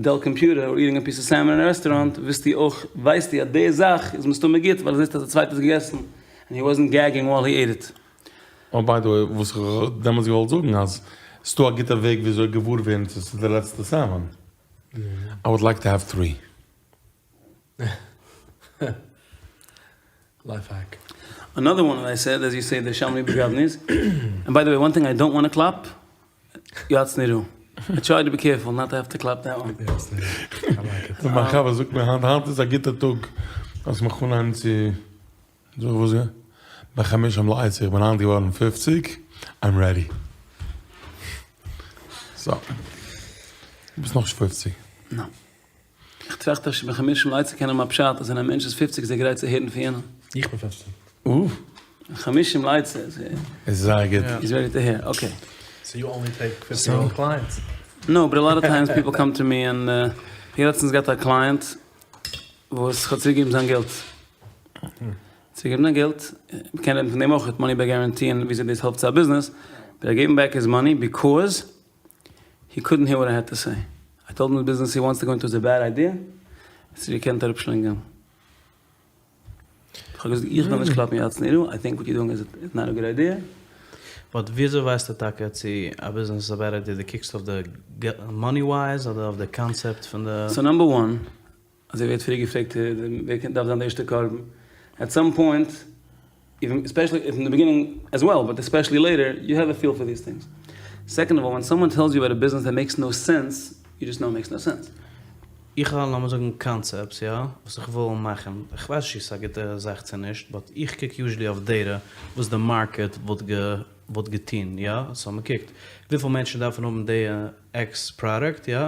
Dell computer or eating a piece of salmon אין א רעסטוראנט, וויסטו אויך, ווייסטו אז די זאך איז מסתמא גוט ווייל ער זעט אז א צווייטער האט עס געגעסן, and he wasn't gagging while he ate it.
Oh by the way, וואס איך האב דעמאלטס געוואלט זאגן אז ס'דא א גוטע וועג וויאזוי געוואר ווערן צו ס'איז די לעצטע salmon. I would like to have three.
Life hack.
Another one I said as you say די שמני בגדני'ס, and by the way one thing I don't want to klap, יאצ נירו. I try to be careful not to have to klap that one.
מיין חבר זאגט מיר היינט, היינט איז א גוטע טאג אז מיך אנהייבן צו זאג וואס יא? בן חמישים לעצה, איך בין היינט געווארן פופציג, I'm ready. סא, דו ביסט נאכנישט פופציג.
נא. איך טראכט אפשר בן חמישים לעצה קען האבן א פשט אז ווען א מענטש איז פופציג איז ער גרייט צו הערן פון יענעם.
איך בין פופציג.
אוו.
בן חמישים לעצה איז
איז זייער גוט.
איז ready to hear, okay.
סאו יו אנלי טעיק פיפטי יער אולד קלייענטס?
נאו, באט א לאט אוו טיימס פיפל קאם טו מי און איך האב לעצטענס געהאט א קלייענט וואס כ'האב צוריק געגעבן זיין געלט. צוריק געגעבן זיין געלט, מ'קען רעדן פון דעם אויך, מאני בעק גערענטי און וויאזוי דאס העלפט צו א ביזנעס, באט איי געיוו הים בעק היז מאני ביקאז הי קאדנט העיר וואט איי העד טו סעי. איי טאלד הים די ביזנעס הי וואנטס טו גאו אינטו איז א בעד איידיע, ער האט עס נישט געקענט אראפשלינגען. כ'האב געזאגט איך וויל נישט קלאפן יד נערה, איי טינק וואט יו דואינג איז נאט א גוד איידיע.
באט וויאזוי ווייסטו טאקע צו א ביזנעס איז א בעד איידיע? דו קוקסט אויף די מאני ווייז אדער אויף די קאנצעפט פון די.
סאו נאמבער וואן, אזוי ווי ער האט פריער געפרעגט ווער דארף זיין די ערשטע קרבן, עט סאם פוינט, איווען עספעשעלי אין די ביגינינג עז וועל, באט עספעשעלי לעיטער, יו העוו א פיל פאר דיס טינגס. סעקאנד אוו אלל, ווען סאמאן טעלס יו אבאוט א ביזנעס דעט מעיקס נאו סענס, יו דזשאסט נאו איט מעיקס נאו סענס.
איך האב לאמיר זאגן קאנצעפטס יא, וואס איך וויל מאכן, איך ווייס נישט צו ס'איז א גוטע זאך צו נישט, באט איך קוק יוזשעלי אויף דעטע וואס די מארקעט וואלט וואלט געטון יא, סאו מ'קוקט וויפיל מענטשן דארפן האבן די עקס פראדוקט יא,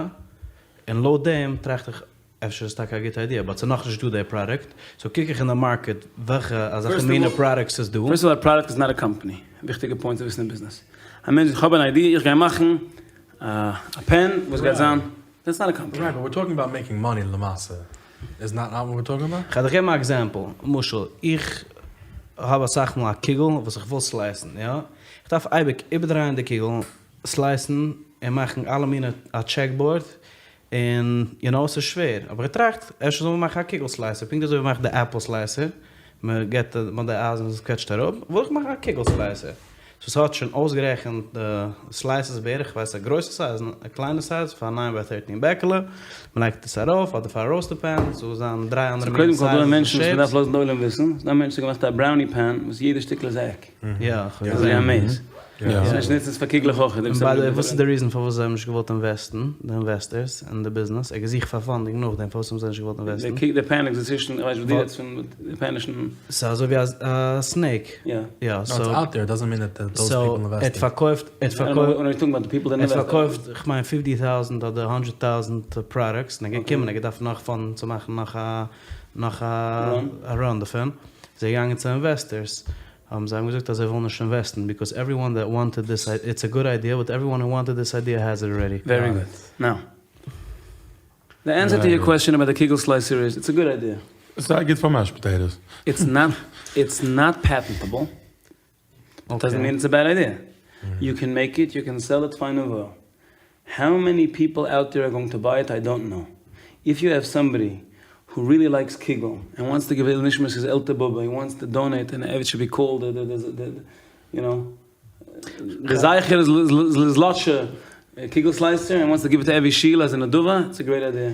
און לויט דעם טראכט איך אפשר איז טאקע א גוטע איידיע, באט ס'איז נאכנישט דא די פראדוקט, סאו קוק איך אין די מארקעט וועלכע אזעלכע מינע פראדוקטס איז דא.
פירסט אוו אלל א פראדוקט איז נאט א קאמפאני, וויכטיגע פוינט צו וויסן אין ביזנעס. א מענטש זאגט איך האב אן איידיע איך גיי מאכן א פען וואס גייט זיין, דעטס נאט א קאמפאני.
רייט באט וויר טאלקינג אבאוט מעיקינג מאני למעשה, איז נאט נאט וואט וויר טאלקינג אבאוט?
כ'וועל דיך געבן א עקזעמפל, למשל איך האב אסאך מאל א קוגל וואס איך וויל סלייסן יא, איך דארף אייביג איבערדרייען די קוגל, סלייסן און מאכן אלע מינע א טשעק באורד, און יו נאו ס'איז שווער, אבער איך טראכט אפשר זאל מען מאכן א קוגל סלייסער, פונקט אזוי ווי מ'מאכט די עפל סלייסער, מ'געט די אייזן וואס קוועטשט אראפ, וויל איך מאכן א קוגל סלייסער, סאו ס'האט שוין אויסגערעכנט די סלייסעס בערך, כ'ווייס א גרויסע סייז און א קליינע סייז פאר א ניין ביי טערטין בעקעלע, מ'לייגט עס ארויף, אדער פאר א ראוסטער פען, ס'זאל זיין דריי אנדערע
סאו
מינע
קודם כל דא
סייזעס און
מענטשן וואס
שעיפס.
מ'דארף לאזן די עולם וויסן, ס'דא מענטשן וואס האבן געמאכט א בראוני פען וואס יעדע שטיקל איז א עק.
יא, איך האב
אזוי ווי א מעיז.
יא.
מענטשן נוצן עס פאר קוגלעך אויך.
און ביי די וועי וואס איז די ריזען פארוואס זיי האבן נישט געוואלט אינוועסטן, די אינוועסטערס, אין די ביזנעס? ער האט געזוכט פאר פאנדינג נאכדעם, פארוואס האבן זיי נישט געוואלט אינוועסטן?
די פען איז צווישן, איך ווייס נישט וואס דו רעדסט פון, די פען איז שוין.
ס'איז אזוי ווי א סנעיק.
יא.
יא, סאו.
נאו, איטס אוט דער, דאזענט מין דעט דאוז פיפל אינוועסטעד.
סאו, ער האט פארקויפט, ער האט פארקויפט, ער האט פארקויפט, כ'מיין פיפטי טאוזענט אדער האנדרעט טאוזענט פראדוקטס, און ער איז געקומען, ער האט געדארפט נאך פאנדן צו מאכן נאך א, נאך א ראן דערפון, איז ער געגאנגען צו אינוועסטערס, האבן זיי אים געזאגט אז זיי ווילן נישט אינוועסטן ביקאוז עווריוואן דעט וואנטעד דיס איטס א גוד איידיע באט עווריוואן הו וואנטעד דיס איידיע העז איט ארעדי.
ווערי גוד. נאו. די ענסער טו יור קוועסטשען אבאוט די קוגל סלייסער איז, איטס א גוד איידיע.
ס'איז זייער גוט פאר מעש פאטעיטאס.
איטס נאט איטס נאט פעטענטעבל. דאזענט מין איטס א בעד איידיע. יו קען מעיק איט, יו קען סעל איט פיין און וועל. האו מעני פיפל אוט דער אר גאוינג טו ביי איט איי דאנט נאו. איף יו העוו סאמבאדי הו רילי לייקס קיגל ענד וואנטס טו גיוו לעילוי נשמת היז עלטער באבע הי וואנטס טו דאנעיט ענד איט שוד בי קאלד די די די יו נאו די זכר לזלאטשע קיגל סלייסער ענד וואנטס טו גיוו איט טו עווערי שול עז א נדבה איטס א גרעיט איידיע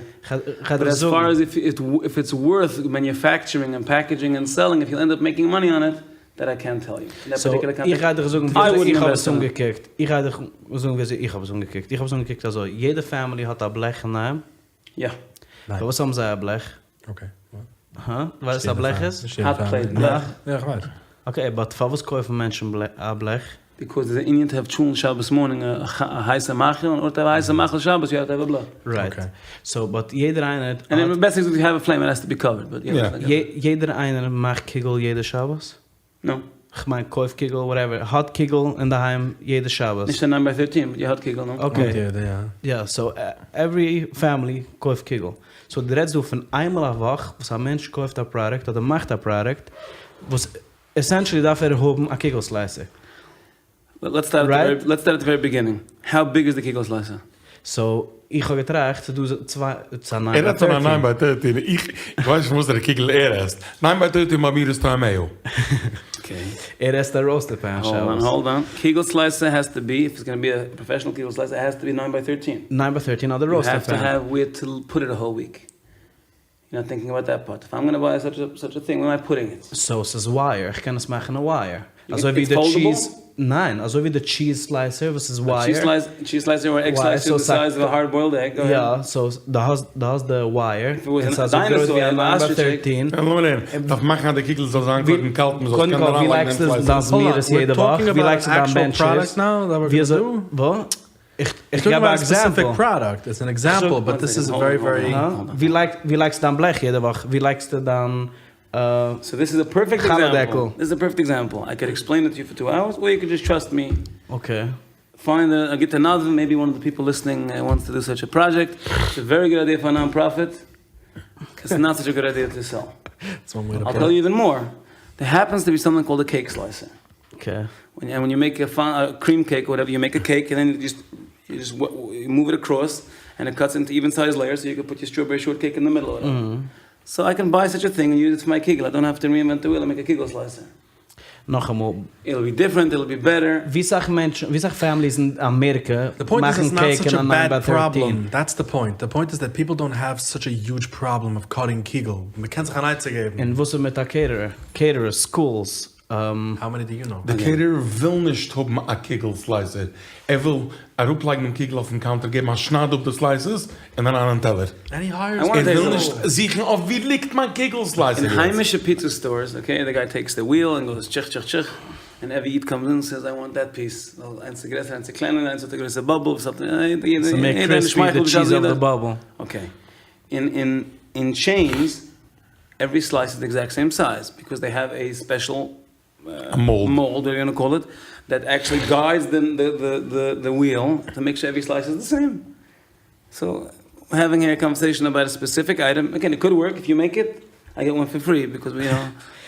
באט עז פאר עז איף איטס ווארט מעניופעקטשערינג ענד פעקעדזשינג ענד סעלינג איף יו ענד אפ מעקינג מאני אן איט דעט איי קענט טעל יו.
סאו, איך גיי דיך זאגן וויאזוי איך האב עס אנגעקוקט. איך גיי דיך זאגן וויאזוי איך האב עס אנגעקוקט. איך האב עס אנגעקוקט אזוי, יעדע פעמילי האט א בלעך אינדערהיים.
יא.
פארוואס האבן זיי א בלעך?
אקעי.
הא? דו ווייסט וואס א בלעך איז?
האט פלעיט בלעך.
יא, איך ווייס.
אקעי, באט פארוואס קויפן מענטשן א בלעך?
ביקאוז דערס א ענין טו העוו טשולנט שבת מארנינג א הייסע מאכל, אין ארדער טו העוו א הייסע מאכל שבת יו העוו טו העוו א בלעך.
רייט. סאו באט יעדער איינער האט.
און בעסער געזאגט יו העוו א פלעים איט העז טו בי קאווערד באט יא.
יעדער איינער מאכט קוגל יעדע שבת?
נאו.
כ'מיין קויפט קוגל וואטעווער, האט קוגל אינדערהיים יעדע שבת?
נישט א ניין ביי טערטין באט יא האט קוגל נאו.
אקעי. יא סאו עווערי פעמילי קויפט קוגל. סאו דו רעדסט דא פון איינמאל א וואך וואס א מענטש קויפט א פראדוקט אדער מאכט א פראדוקט וואס עסענטשעלי דארף ער האבן א קוגל סלייסער.
לעטס סטארט עט די ווערי ביגינינג, האו ביג איז די קוגל סלייסער?
סאו איך האב געטראכט ס'איז דא צוויי, ס'איז א ניין
ער
ביי
רעדט פון א
טערטין.
ניין ביי טערטין, איך ווייס נישט וואסערע קוגל ער עסט, ניין ביי טערטין ביי מיר איז טועמיה.
אקעי.
ער עסט א ראוסטעד פען שבת.
האלד אן האלד אן, קוגל סלייסער העז טו בי, איף איטס גאנא בי א פראפעשענעל קוגל סלייסער איט העז טו בי ניין ביי טערטין.
ניין ביי טערטין אדער ראוסטעד פען.
יו העוו טו העוו וועיר טו פוט איט א האול וויק. יור נאט טינקינג אבאוט דעט פארט, איף איים גאנא ביי סאטש א טינג ווער עם איי פוטינג איט?
סאו ס'איז ווייער, איך קען עס מאכן א ווייער. אזוי ווי די טשיז, ניין, אזוי ווי די טשיז סלייסער וואס איז ווייער.
טשיז סלייסער אר עג סלייסער איז די סייז אוו א הארד בוילד עג, גאו אהעד.
יא, סאו דו האסט דו האסט די ווייער, און ס'איז אזוי גרויס ווי א ניין ביי טערטין.
לאמיר הערן, דארף מאכן אז די קוגל זאל זיין קודם קאלט מ'זאל עס
קודם
קענען
כל ווי
אריינלייגן
לייגסטו
אין
דיין
סלייסער.
זמירות יעדע וואך? ווי לייגסטו דיין בענטשערס? ווי אזוי? וואס? איך געב א עקזעמפל. ווי לייגסטו דיין בלעך יעדע וואך? ווי לייגסטו דיין
סאו דיס איז א פערפעקט
חלה דעקל?
דיס איז א פערפעקט עקזעמפל, איי קען עקספלעין איט טו יו פאר טו אווערס, אר יו קען דזשאסט טראסט מי.
אקעי.
פיינד א גוטע נדבן, מעיבי וואן אוו די פיפל ליסטענינג וואנטס טו דו סאטש א פראדזשעקט, איטס א ווערי גוד איידיע פאר א נאן פראפיט, איטס נאט סאטש א גוד איידיע טו סעל. איל טעל יו איווען מאר, דער העפענס טו בי סאמטינג קאלד א קעיק סלייסער. און ווען יו מעיק א קריעם קעיק אר וואטעווער, יו מעיק א קעיק און דען יו דזשאסט יו דזשאסט מאוו איט אקראס ענד איט קאטס אינטו איווען סייז לעיערס סאו יו קען פוט יור סטראבערי שארט קעיק אין די מידל אר וואטעווער. סאו איי קען ביי סאטש א טינג און יוז איט פאר מיי קיגל, איי דאנט האוו טו ריאינווענט די וויל און מעיק א קיגל סלייסער.
נאכאמאל.
איט'ל בי דיפרענט, איט'ל בי בעטער.
ווי סאך מענטשן, ווי סאך פעמיליס אין אמעריקע מאכן קעיק אין א ניין ביי טערטין?
דעטס די פוינט, די פוינט איז דעט פיפל דאנט האוו סאטש א יוזש פראבלעם אוו קאטינג קיגל, מ'קען זיך אן עצה געבן.
און וואס איז מיט א קעיטערער? קעיטערערס, סקולס,
האו מעני דו יו נאו?
די קעיטערער וויל נישט האבן א קיגל סלייסער, ער וויל אראפלייגן דעם קיגל אויפן קאונטער, געבן א שנייד אפ די סלייסעס און אריין אין טעלער. ער וויל נישט זוכן אויף ווי ליגט מיין קיגל סלייסער
אין
יעצט.
היימישע פיצא סטארס, אקעי, די גיי טעיקס די וויל און גאוס טשיך טשיך טשיך, און עווערי איד קאמס אין סעיז איי וואנט דעט פיס, ווייל איינס איז גרעסער איינס איז קלענער, איינס האט א גרויסע באבל, וואס האט
ס'איז מער קריספי די טשיז אויף די באבל.
אקעי, אין אין טשעינס עווערי סלייס איז די עקזעקט סעים סייז ביקאוז דעי העוו עי ספעשל מאלד, וואטעווער יו וואנט קאל איט, דעט עקטשעלי גיידס די וויעל טו מעיק שור עווערי סלייס איז די סעים. סאו העווינג העיר א קאנווערסעישאן אבאוט א ספעסיפיק אייטעם, אגעין איט קאוד ווארק איף יו מעיק איט, איי געט וואן פאר פרי ביקאוז ווי אר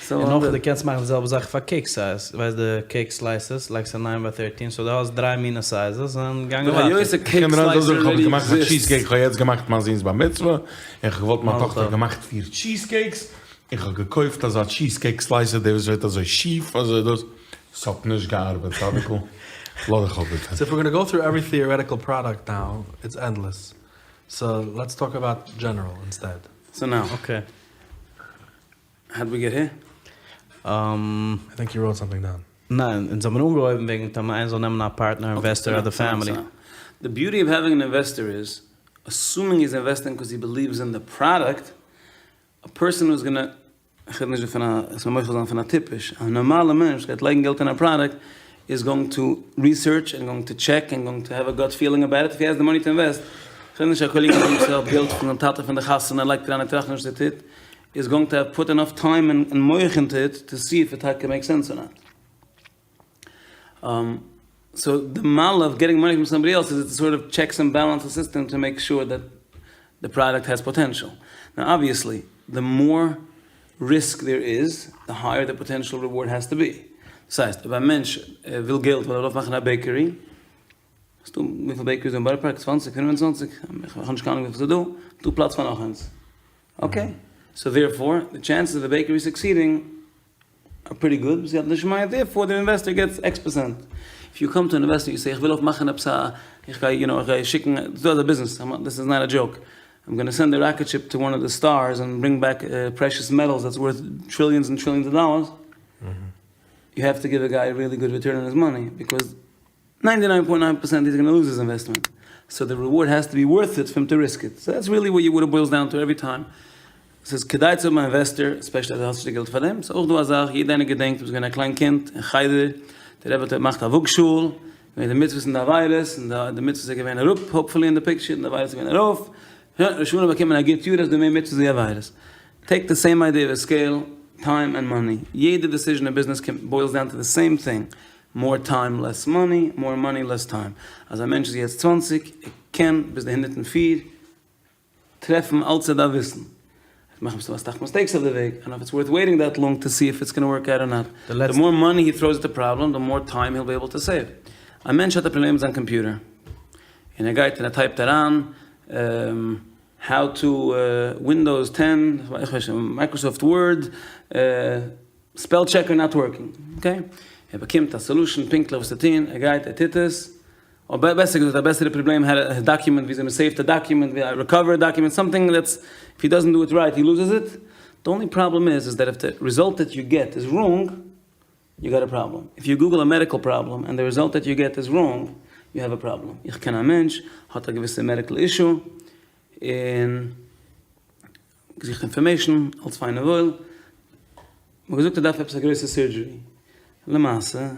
סאו.
און אויך דו קענסט מאכן די זעלבע זאך פאר קעיק סייז, ווייסט די קעיק סלייסעס לייגסט א ניין ביי טערטין סאו דו האסט דריי מינע סייזעס און גאנגען ווייטער.
היות א קעיק סלייסער אלרעדי עקזיסטס.
איך האב יעצט געמאכט מיין זון'ס בר מצוה, און כ'האב געוואלט מיין טאכטער האט געמאכט פיר טשיז קעיקס, און כ'האב געקויפט אזא טשיז קעיק סלייסער די וואס ווערט אזוי שיף אזוי דאס, ס'האט נישט געארבעט צדיק'ל, לאז דיך אפ ביטע.
סאו איף ווער גאנא גאו טרו עווערי טעארעטיקל פראדאקט נאו, איטס ענדלעס, סאו לעטס טאלק אבאוט דזשענעראל אינסטעד.
סאו נאו.
אקעי.
האו דיד ווי געט העיר?
איי טינק יו ראוט סאמטינג דאון.
ניין, אונז האבן אנגעהויבן וועגן טאמער איינער זאל נעמען א פארטנער אינוועסטער אדער פעמילי.
די ביוטי אוו העווינג אן אינוועסטער איז, אסומינג היז אינוועסטינג קאוז הי בעליווס אין די פראדאקט, א פערסאן הוז גאנא, איך רעד נישט דא פון א, עס מיר מוחל זיין פון א טיפש, א נארמאלע מענטש וואס גייט לייגן געלט אין א פראדאקט איז גאוינג טו ריסערטש און גאוינג טו טשעק און גאוינג טו העוו א גאט פילינג אבאוט איט איף הי העז די מאני טו אינוועסט, איך רעד נישט א כולל יונגערמאן וואס האט געלט פון זיין טאטע פון די חתונה לייגט אריין און טראכט נישט וואס ער טוט, איז גאוינג טו העוו פוט ענאף טיים און מח אינטו איט טו סי איף איט טאקע מעיקס סענס אר נאט. סאו די מעלה אוו געטינג מאני פראם סאמבאדי עלס איז איטס א סארט אוו טשעקס ענד בעלענסעס סיסטעם טו מעיק שור דעט די פראדאקט העז פאטענשעל. נאו אבוויעסלי די מאר ריסק דער איז די הייער די פאטענשעל ריווארד העז טו בי. דאס הייסט אויב א מענטש וויל געלט ווייל ער וויל אויפמאכן א בעקערי, ס'דא וויפיל בעקעריס דא אין בארא פארק? צוואנציג? פינף און צוואנציג? איך האב נישט קיין אנונג וויפיל ס'איז דא. דא פלאץ פאר נאך איינס. אקעי. סאו דערפאר די טשענסעס אוו די בעקערי סוקסידינג אר פריטי גוד, בסייעתא דשמיא, דערפאר דער אינוועסטער געטס עקס פערסענט. איף יו קאם טו אן אינוועסטער יו סעי איך וויל אויפמאכן עפעס א, איך גיי יו נאו איך גיי שיקן, ס'איז דא אזא ביזנעס, דיס איז נאט א דזשאוק, איים גאנא סענד א ראקעט שיפ טו וואן אוו די סטארס און ברינג בעק פרעשעס מעטאלס דעטס ווארט טריליאנס און טריליאנס אוו דאלערס, יו העוו טו גיוו א גיי א ריעלי גוד ריטורן אן היז מאני, ביקאוז ניינטי ניין פוינט ניין פערסענט היז גאנא לוז היז אינוועסטמענט, סאו די ריווארד העז טו בי ווארט איט פאר הים טו ריסק איט, סאו דעטס ריעלי וואט איט בוילס דאון טו עווערי טיים, ס'איז כדאי צו האבן א אינוועסטער, ספעשעלי אז דו האסט נישט די געלט פאר דעם, ס'איז אויך דא א זאך, יעדער איינער געדענקט מ'איז געווען א קליין קינד אין חדר, די רבי האט געמאכט א וואגשאהל, געווען די מצוות און די עבירות, און די מצוות איז געווען אראפ, האופפולי אין די פיקטשער, און די עבירות איז געווען ארויף, ראש השנה באקומען א גוט יאר אז דא מער מצוות ווי עבירות. טעיק די סעים איידיע אוו סקעיל, טיים ענד מאני, יעדע דעסיזשען אין ביזנעס בוילס דאון טו די סעים טינג, מאר טיים לעס מאני, מאר מאני לעס טיים. אז א מענטש איז יעצט צוואנציג, ער קען ביז די הונדערט און פיר טרעפן אלץ ער דארף וויסן. ער וועט מאכן מסתמא אסאך מיסטעיקס אויף די וועג, און איף איטס ווארט וועיטינג דעט לאנג טו סי איף איטס גאנא ווארק אוט אר נאט. די מאר מאני הי טראוס עט די פראבלעם, די מאר טיים היל בי עיבל טו סעיוו. א מענטש האט א פראבלעם מיט זיין קאמפיוטער, און ער גייט און ער טייפט אריין האו טו ווינדאוס טען, איך ווייס נישט, מייקראסאפט ווארד, ספעל טשעקער נאט ווארקינג, אקעי, ער באקומט א סעלושען פונקטליך וואס צו טון, ער גייט ער טוט עס, אדער בעסער געזאגט א בעסערע פראבלעם, א דאקומענט וויאזוי מען סעיווט א דאקומענט, ווי א ריקאווער א דאקומענט, סאמטינג דעטס איף הי דאזענט דו איט רייט הי לוזעס איט, די אנלי פראבלעם איז איז דעט איף די ריזאלט דעט יו געט איז ראנג, יו גאט א פראבלעם, איף יו גוגל א מעדיקל פראבלעם ענד די ריזאלט דעט יו געט איז ראנג, יו העוו א פראבלעם, איך קען א מענטש האט א געוויסע מעדיקל אישו, און געזוכט אינפארמעישן, אלס פיין און וואויל, מ'האט געזאגט ער דארף עפעס א גרויסע סורדזשערי, למעשה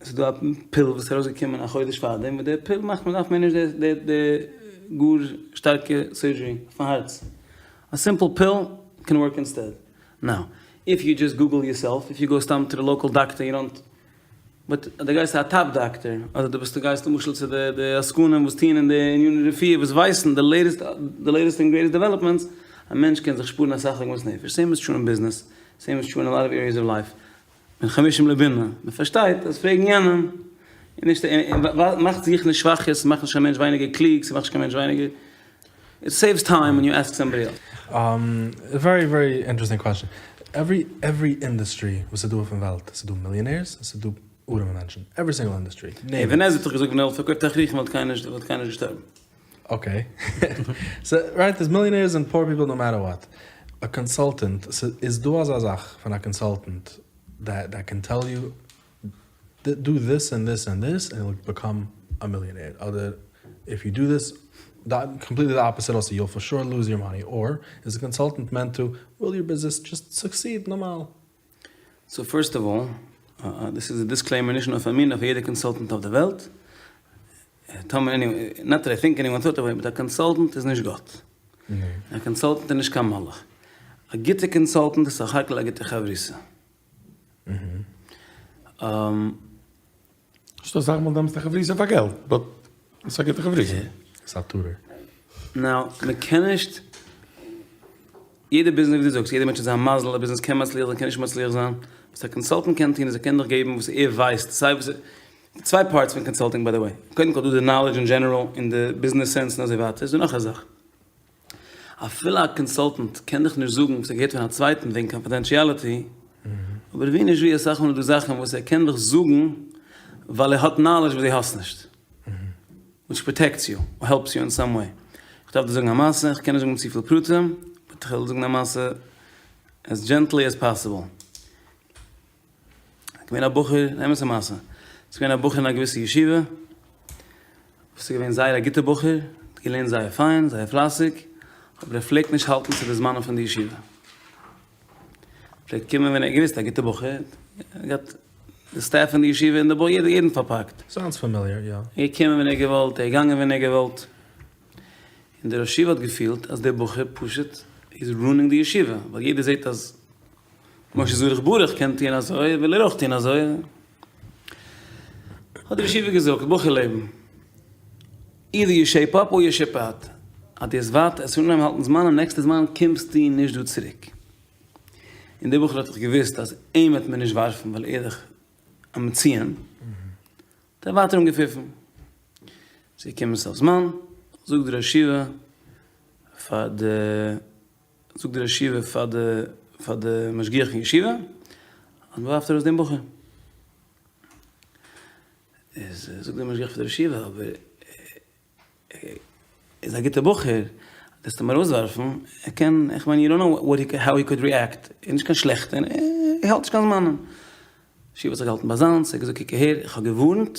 עס איז דא א פיל וואס איז ארויסגעקומען א חודש פארדעם, וואס די פיל מאכט מען דארף מער נישט די די גאר שטארקע סורדזשערי אויפן הארץ, א סימפל פיל קען ווארק אינסטעד, נאו איף יו דזשאסט גוגל יורסעלף, איף יו גאו סתם טו די לאקעל דאקטער יו דאנט. באט אז דו גייסט צו א טאפ דאקטער, אדער דו ביסט דו גייסט למשל צו די די עסקנים וואס טוען אין די עניני רפואה וואס ווייסן די לעיטעסט די לעיטעסט און גרעיטעסט דעוועלאפמענטס, א מענטש קען זיך שפארן אסאך עגמת נפש, סעים איז טרו אין ביזנעס, סעים איז טרו אין א לאט אוו עריעס אוו לייף, בן חמשים לבינה, מען פארשטייט אז פרעגן יענעם איז נישט, מאכט זיך נישט שוואכער, ס'מאכט נישט קיין מענטש ווייניגער קלוג, ס'מאכט נישט קיין מענטש ווייניגער, איט סעיווס טיים ווען יו עסק סאמבאדי עלס.
ווערי ווערי אינטערעסטינג קוועסטשען. עווערי עווערי אינדעסטרי וואס איז דא אויפן וועלט, ס'איז דא מיליאנערס און ס'איז דא ארעמע מענטשן, עווערי סינגל אינדעסטרי.
אבן עזרא האט דאך געזאגט ווען ער וואלט פארקויפט תכריכים וואלט קיינער נישט וואלט קיינער נישט געשטארבן.
אקעי. סאו רייט דערס מיליאנערס און פאר פיפל נאו מעטער וואט. א קאנסאלטענט, ס'איז דא אזא זאך פון א קאנסאלטענט דעט דעט קען טעל יו דו דיס ענד דיס ענד דיס ענד יו וויל ביקאם א מיליאנער אדער איף יו דו דיס קאמפליטלי די אפאזיט אלסא יו וויל פאר שור לוז יור מאני אר איז א קאנסאלטענט מענט טו וויל יור ביזנעס דזשאסט סוקסיד נארמאל.
סאו פירסט אוו אלל, דאס איז א דיסקלעימער נישט נאר פאר מיר נאר פאר יעדע קאנסאלטענט אויף די וועלט, טאמער עניוועי, נאט דעט איי טינק עניוואן טאט דעט וועי, באט א קאנסאלטענט איז נישט גאט. א קאנסאלטענט איז נישט קיין מלאך. א גוטע קאנסאלטענט איז סך הכל א גוטע חברותא.
ס'דא אסאך מאל נעמסט א חברותא פאר געלט, באט ס'איז א גוטע חברותא.
ס'איז א טוטאר.
נאו, מ'קען נישט, יעדע ביזנעס ווי דו זאגסט, יעדע מענטש האט זיין מזל, א ביזנעס קען מצליח זיין קען נישט מצליח זיין, וואס א קאנסאלטענט קען טון איז ער קען דיך געבן וואס ער ווייסט, סיי וואס, צוויי פארטס פון קאנסאלטינג ביי די וועי, קודם כל דא די נאלעדזש אין דזשענעראל און די ביזנעס סענס און אזוי ווייטער, איז דא נאך א זאך, אפילו א קאנסאלטענט קען דיך נישט זאגן וואס ער געהערט פון א צווייטן וועגן קאנפידענטשיאליטי, אבער ווי נישט ווי אסאך מאל איז דא זאכן וואס ער קען דיך זאגן ווייל ער האט נאלעדזש וואס דו האסט נישט, וויטש פראטעקטס יו אר העלפס יו אין סאם וועי. איך דארף דיר זאגן א מעשה, איך קען נישט זאגן צופיל פרטים, באט איך וועל זאגן א מעשה עז דזשענטלי עז פאסיבל. געווען א בחור, אן אמת'ע מעשה, ס'איז געווען א בחור אין א געוויסע ישיבה, וואס איז געווען זייער א גוטער בחור, האט געלערנט זייער פיין, זייער פלייסיג, אבער ער פלעגט נישט האלטן צו די זמנים פון די ישיבה. פלעגט קומען ווען ער האט געוואוסט, א גוטער בחור, ער געהאט די סטעף אין די ישיבה און די בחור, יעדער יעדן פארפאקט.
סאונדס פאמיליער, יא.
ער איז געקומען ווען ער האט געוואלט, ער איז געגאנגען ווען ער האט געוואלט. און דער ראש ישיבה האט געפילט אז דער בחור פשוט איז רואינינג די ישיבה, ווייל יעדער זעט אז משה זרח ברוך קען טוען אזוי, וויל ער אויך טוען אזוי. האט דער ראש ישיבה געזאגט, בחור לעבן, אידער יו שעיפ אפ אר יו שיפ אוט, אז דו וועסט ווייטער עס אנהייבן האלטן זמנים, נעקסטע זמן קומסטו נישט דא צוריק. און דער בחור האט דאך געוואוסט אז אים וועט מען נישט ווארפן ווייל ער איז דאך א מצוין, האט ער ווייטער אנגעפיפן. ס'איז געקומען סוף זמן, זאגט דער ראש ישיבה פאר די. זאגט דער ראש ישיבה פאר די פאר די משגיח אין ישיבה אז מען ווארפט ארויס דעם בחור. איז זאגט דער משגיח פאר די ראש ישיבה אבער ער איז א גוטער בחור, וועסט אים ארויסווארפן, ער קען, איך מיין יו דאנט נאו וואט הי האו הי קאוד ריעקט, ער איז נישט קיין שלעכטער, ער האלט נישט קיין זמנים. ישיבה האט זיך געהאלטן ביי זיינס, ער האט געזאגט קוק אהער, איך האב געווארנט,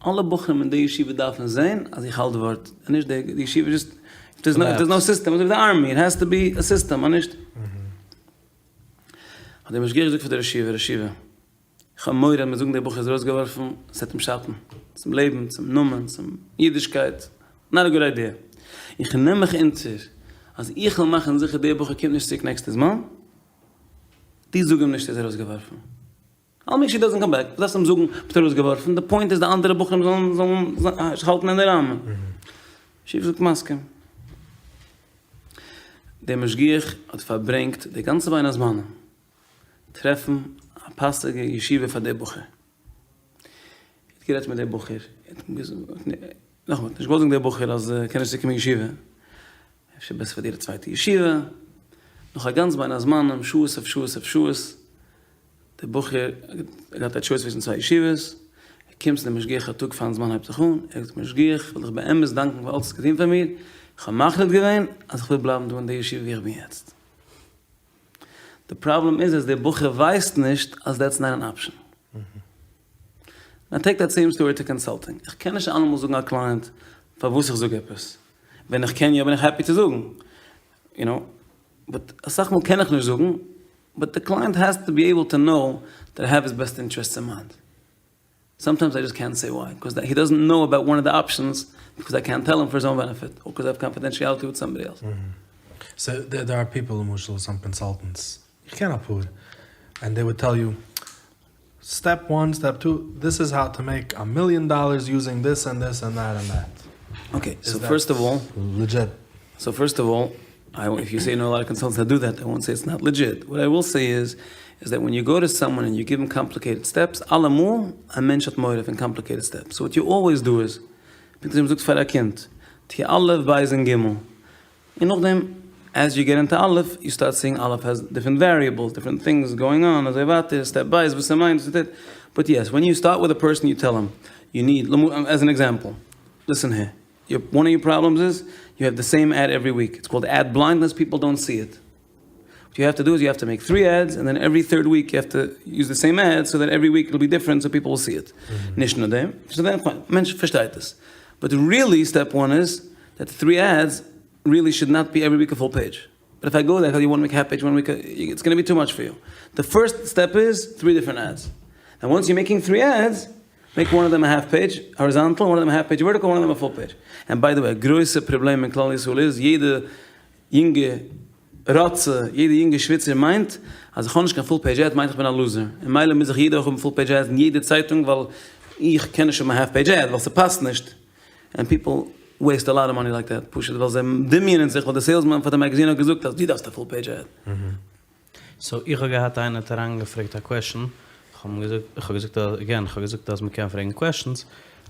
אלע בחורים אין די ישיבה דארפן זען אז איך האלט ווארט, און נישט די ישיבה דזשאסט, איף דערס נאו סיסטעם, אזוי ווי די ארמי, איט העז טו בי א סיסטעם, אז נישט. האט דער משגיח געזאגט פאר די ראש ישיבה, ראש ישיבה, איך האב מורא אז מ'וועט זאגן דער בחור איז ארויסגעווארפן, עס וועט אים שאטן, צום לעבן, צום נאמען, צום אידישקייט, נאט א גוד איידיע. איך נעם מיך אונטער אז איך וועל מאכן זיכער דער בחור קומט נישט צוריק נעקסטע זמן, דו זאג אים נישט ער איז ארויסגעווארפן. אייל מעיק שור הי דאזענט קאם בעק. וואס דארפסטו אים זאגן ביסט ארויסגעווארפן? די פוינט איז די אנדערע בחורים זאלן זאלן זיך האלטן אין די ראמען. ישיבה זאגט מסכים. דער משגיח האט פארברענגט די גאנצע בין הזמנים טרעפן א פאסיגע ישיבה פאר די בחור. ער האט גערעדט מיט די בחור, ער האט אים געזאגט, נאכאמאל, נישט געוואלט זאגן די בחור אז ער קען נישט צוריקקומען אין ישיבה. אפשר בעסער פאר דיר א צווייטע ישיבה, נאך א גאנץ בין הזמנים, שעות אויף שעות אויף שעות, דער בחור האט געהאט א טשויס צווישן צוויי ישיבות, ער קומט צו דעם משגיח א טאג פארן זמן הייבט זיך אן, ער זאגט משגיח איך וויל דיך באמת דאנקן פאר אלץ וואס האסט געטון פאר מיר, איך האב מחליט געווען אז איך וויל בלייבן דא אין די ישיבה ווי איך בין יעצט. די פראבלעם איז אז דער בחור ווייסט נישט אז דעטס נאט אן אפשען. נאו טעיק דעט סעים סטארי טו קאנסאלטינג, איך קען נישט אלעמאל זאגן א קלייענט פארוואס איך זאג עפעס, ווען איך קען יא בין איך העפי צו זאגן, יו נאו, באט אסאך מאל קען איך נישט זאגן, באט די קלייענט העז טו בי עיבל טו נאו דעט איי העוו היז בעסט אינטערעסטס אין מיינד, סאמטיימס איי דזשאסט קענט סעי וויי, ביקאוז הי דאזענט נאו אבאוט וואן אוו די אפשענס, ביקאוז איי קענט טעל הים פאר היז אוין בענעפיט, אר ביקאוז איי העוו קאנפידענשיאליטי וויט סאמבאדי עלס.
סאו דער אר פיפל למשל סאם קאנסאלטענטס, איך קען אפאר, ענד דעי וואלד טעל יו. סטעפ וואן סטעפ טו, דיס איז האו טו מעיק א מיליאן דאלערס יוזינג דיס ענד דיס ענד דעט ענד דעט.
אקעי, סאו פירסט אוו אלל,
לעדזשיט.
סאו פירסט אוו אלל, איף יו סעי יו נאו א לאט אוו קאנסאלטענטס דעט דו דעט, איי וואנט סעי איטס נאט לעדזשיט, וואט איי וויל סעי איז, איז דעט ווען יו גאו טו סאמאן ענד יו גיוו אים קאמפליקעיטעד סטעפס, אלעמאל א מענטש האט מורא פון קאמפליקעיטעד סטעפס, סאו וואט יו אלוועיס דו איז, פונקט אזוי ווי מ'זאגט פאר א קינד, טו א' ב' און ג', און נאכדעם עז יו געט אינטו א', יו סטארט סיאינג א' העז דיפרענט וועריעבלס, דיפרענט טינגס גאוינג אן, אזוי ווייטער, סטעפ ב' וואס ס'מיינט, וואס ס'טוט, באט יעס, ווען יו סטארט וויט א פערסאן יו טעל אים, יו ניד, עז ען עקזעמפל, ליסען הער, יור, וואן אוו יור פראבלעמס איז, יו העוו די סעים עד עווערי וויק, איטס קאלד עד בליינדנעס, פיפל דאנט סי איט. וואט יו העוו טו דו איז יו העוו טו מעיק טרי עדס און דען עווערי טוירד וויק יו העוו טו יוז די סעים עד סאו דעט עווערי וויק איט וויל בי דיפרענט סאו פיפל וויל סי איט. נישט נאר דעם, סאו דען פיין, מענטש פארשטייט עס. באט ריעלי סטעפ וואן איז דעט טרי עדס ריעלי שוד נאט בי עווערי וויק א פול פעידזש. באט איף איי גאו דער יו וואן וויק האלף פעידזש וואן וויק איטס גאנא בי טו מאטש פאר יו. די פירסט סטעפ איז טרי דיפרענט עדס. ענד וואנס יו מעיקינג טרי עדס מעיק וואן אוו דעם א האלף פעידזש האריזאנטעל וואן אוו דעם א האלף פעידזש ווערטיקעל וואן אוו דעם א פול פעידזש. ענד ביי די וועי א גרויסע פראבלעם אין כלל ישראל איז יעדע יונגע ראצע, יעדע יונגע שוויצער מיינט אז איך האב נישט קיין פול פעידזש עד מיינט איך בין א לוזער, און מילא מוז איך יעדע וואך האבן פול פעידזש עדס אין יעדע צייטונג ווייל איך קען נישט האבן א האלף פעידזש עד ווייל ס'פאסט נישט, ענד פיפל וועיסט א לאט אוו מאני לייק דעט פשוט ווייל זיי דמיונ'ען זיך ווייל די סעילסמאן פאר די מעגעזין האט געזאגט אז דו דארפסט א פול פעידזש עד.
סאו איך האב געהאט איינער האט אריינגעפרעגט א קוועשן, כ'האב אים געזאגט, איך האב געזאגט אז, עגעין, כ'האב געזאגט אז מ'קען פרעגן קוועשנס,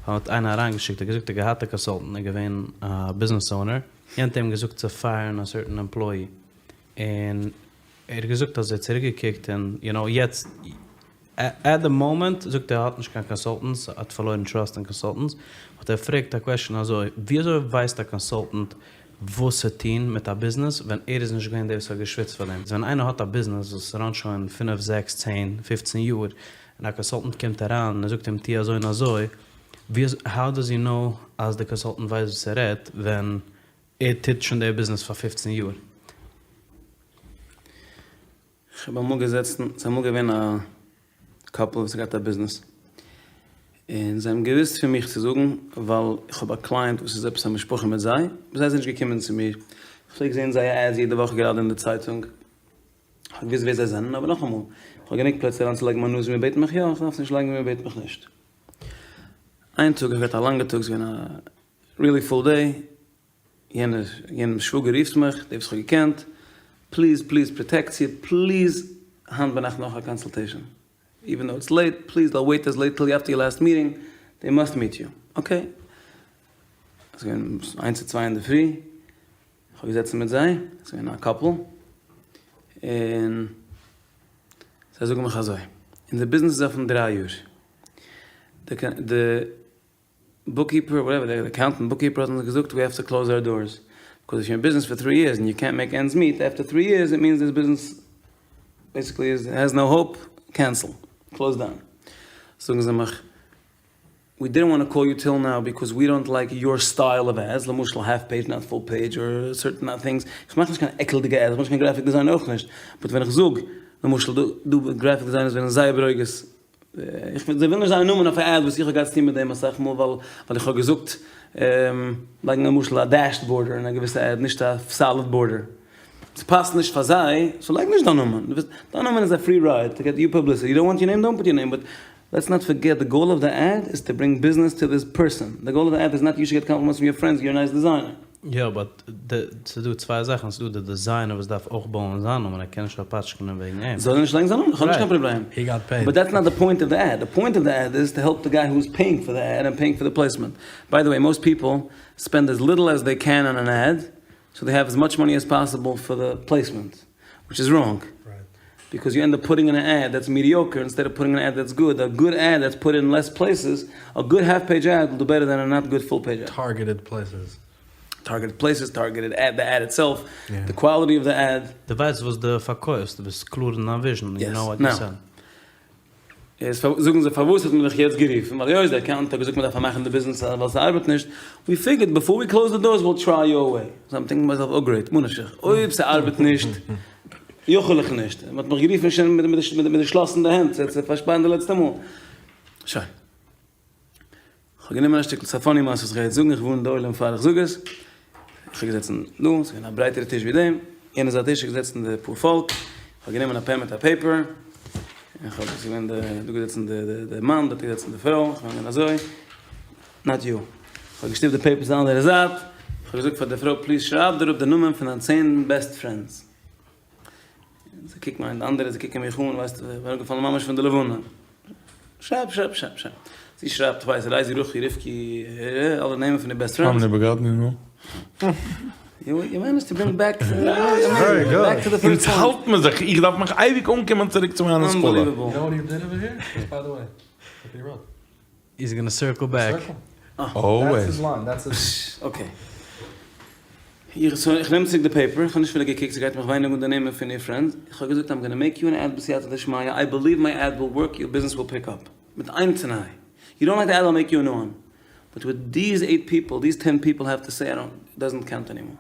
האט איינער אריינגעשיקט, ער האט געזאגט ער האט געהאט א קאנסאלטענט, ער איז געווען א ביזנעס אונער, יענער האט אים געזאגט צו פייערן א סערטען עמפלאי, און ער האט געזאגט אז ער האט צוריק געקוקט און יו נאו יעצט עט די מאמענט זאגט ער האט נישט קיין קאנסאלטענטס, האט פארלוירן טראסט אין קאנסאלטענטס, האט ער פרעגט א קוועשאן אזוי, ווי אזוי ווייסט א קאנסאלטענט וואס צו טון מיט א ביזנעס ווען ער איז נישט געווען דער וואס האט געשוויצט פאר דעם? ווען איינער האט א ביזנעס וואס ראנט שוין פינף זעקס צען פופצן יאר, און א קאנסאלטענט קומט אריין און ער זאגט אים טו אזוי און אזוי, ווי אזוי האו דאז הי נאו אז די קאנסאלטענט ווייסט וואס ער רעדט ווען ער טוט שוין די ביזנעס פאר פופצן יאר?
כ'האב אמאל געזעצן, ס'איז אמאל געווען א קאפל וואס האט געהאט א ביזנעס, און זיי האבן געוואוסט פון מיך צו זאגן, ווייל איך האב א קלייענט וואס איז עפעס א משפחה מיט זיי, אבער זיי זענען נישט געקומען צו מיר, כ'פלעג זען זייער עדס יעדע וואך גראדע אין די צייטונג, כ'האב געוואוסט ווער זיי זענען, אבער נאכאמאל, כ'האב גענוג פלעצער אריינצולייגן מיין נאז ווי מ'בעט מיך יא, כ'דארף נישט לייגן ווי מ'בעט מיך נישט. איין טאג, איך האב געהאט א לאנגע טאג, ס'איז געווען א ריעלי פול דעי, יענער, יענעמ'ס שוואגער רופט מיך, דער וואס איך האב געקענט, פליז פליז פראטעקציע, פליז היינט ביינאכט נאך א קאנסולטעישאן, איווען דאו איטס לעיט, פליז דעיל וועיט עז לעיט טיל אפטער יור לאסט מיטינג, דעי מאסט מיט יו, אקעי. עס איז געווען איינס צו צוויי אינדערפרי, איך האב געזעצן מיט זיי, עס איז געווען א קאפל, און זיי זאגן מיך אזוי, אונזער ביזנעס איז אפן דריי יאר, די בוקקיפער וואטעווער די אקאונטענט בוקקיפער האט אונז געזאגט ווי האוו טו קלאוז אוער דארס ביקאוז איף יור אין ביזנעס פאר טרי יערס און יו קענט מעיק ענדס מיעט עפטער טרי יערס איט מיענס דיס ביזנעס בעסיקלי איז העז נאו האופ קענסעל קלאוז דאון זאגן זיי מיך ווי דידנט וואנט טו קאל יו טיל נאו ביקאוז ווי דאנט לייק יור סטייל אוו עדס למשל האלף פעידזש נאט פול פעידזש אר סערטען טינגס איך מאך נישט קיין עקלדיגע עדס איך בין נישט קיין גרעפיק דיזיינער אויך נישט באט ווען איך זאג למשל דא דא גרעפיק דיזיינערס ווערן זייער ברוגז איך זיי ווילן נישט זייער נאמען אויף א עד וואס איך האב געהאט צוטון מיט דעם אסאך מאל ווייל ווייל איך האב געזאגט לייגן למשל א דעשד בארדער אין א געוויסע עד נישט א סאליד בארדער ס'פאסט נישט פאר זיי סאו לייג נישט דיין נאמען דיין נאמען איז א פרי רייד טו געט יור פובליסיטי יו דאנט וואנט יור נעים דאנט פוט יור נעים באט לעטס נאט פארגעט די גאול אוו די עד איז טו ברינג ביזנעס טו דיס פערסאן די גאול אוו די עד איז נאט יו שוד געט קאמפלימענטס פרום יור פרענדס יור א נייס דיזיינער.
יא באט ס'איז דא צוויי זאכן, ס'איז דא די דיזיינער וואס דארף אויך בויען זיין נאמען, ער קען נישט פארפאטשקענען וועגן אים.
זאל ער נישט לייגן זיין נאמען, איך האב נישט קיין פראבלעם.
הי גאט פעיד.
באט דעטס נאט די פוינט אוו די עד, די פוינט אוו די עד איז טו העלפ די גיי הו איז פעיאינג פאר די עד ענד פעיאינג פאר די פלעיסמענט. ביי די וועי מאסט פיפל ספענד עז ליטל עז דעי קען אן אן עד, סאו דעי העוו עז מאטש מאני עז פאסיבל פאר די פלעיסמענט, וויטש איז ראנג. ביקאוז יו ענד אפ פוטינג אין אן עד דעטס מידיאקער אינסטעד אוו פוטינג אן עד דעטס גוד, א גוד עד דעטס פוט אין לעס פלעיסעס, א גוד האלף פעידזש עד וויל דו בעטער דען א נאט גוד פול פעידזש עד.
טארגעטעד פלעיסעס.
טארגעטעד פלעיסעס, טארגעטעד עד, די עד איטסעלף, די קוואליטי אוו די עד.
דו ווייסט וואס דו פארקויפסט, דו ביסט קלאר אין דיין וויזשען, יו נאו וואט יו סעל.
איז זאגן זיי פארוואס האט מען דיך יעצט גערופן, ווייל היות די אקאונטענט האט געזאגט מען דארף פארמאכן די ביזנעס ווייל ס'ארבעט נישט, ווי פיגערד בעפאר ווי קלאוז די דארס וויל טריי יור וועי, סאו איים טינקינג מיי סעלף אוי גרעיט, ממה נפשך, אויב ס'ארבעט נישט יכול איך נישט, מען האט מיך גערופן שוין מיט די שלאס אין די הענט צו פארשפארן די לעצטע מאל, שוין. כ'האב גענומען א שטיקל, ס'איז א פאני מעשה וואס כ'גיי יעצט זאגן, איך ווארן די עולם פאר איך זאג עס, איך האב געזעצן דא, ס'איז געווען א ברייטערע טיש ווי דעם, יענע זייט טיש איז געזעצן די פאר פאלק, איך האב גענומען א פען מיט א פעיפער, און. און כ'האב עס געווען די דא געזעצן די די מאן דארט געזעצן די פרוי, כ'בין געווען אזוי, נאט יו, כ'האב געשטופט די פעיפערס די אנדערע זייט, כ'האב געזאגט פאר די פרוי פליז שרייב דיר אפ די נאמען פון דיין צען בעסט פרענדס, זיי קוקן איינע די אנדערע זיי קוקן מיך אן ווייסט איך בין אראפגעפאלן ממש פון די לבנה, שרייב שרייב שרייב שרייב, זי שרייבט כ'ווייס רייזי רוחי רבקי אלע נעמען פון די בעסט פרענדס.
שמני בגדני נו.
יו מענעזשד טו ברינג בעק טו די
אונז האלט מען זיך, איך דארף מיך אייביג אנקומען צוריק צו מיין השכלה.
אנבעליוועבל.
היז גאנא סירקל בעק.
אלוועיס.
אקעי. איך נעם צוריק די פעיפער, איך האב נישט אפילו געקוקט, ס'גייט מיך ווייניג אן די נעמען פון איר פרענדס, איך האב געזאגט איים גאנא מעיק יו אן עד בסייעתא דשמיא, איי בעליוו מיי עד וויל ווארק, יור ביזנעס וויל פיק אפ. מיט איין תנאי, יו דאנט לייק די עד אייל מעיק יו א ניו וואן. באט וואט דיז עיט פיפל, דיז טען פיפל העוו טו סעי איי דאנט, דאזענט קאונט ענימאר.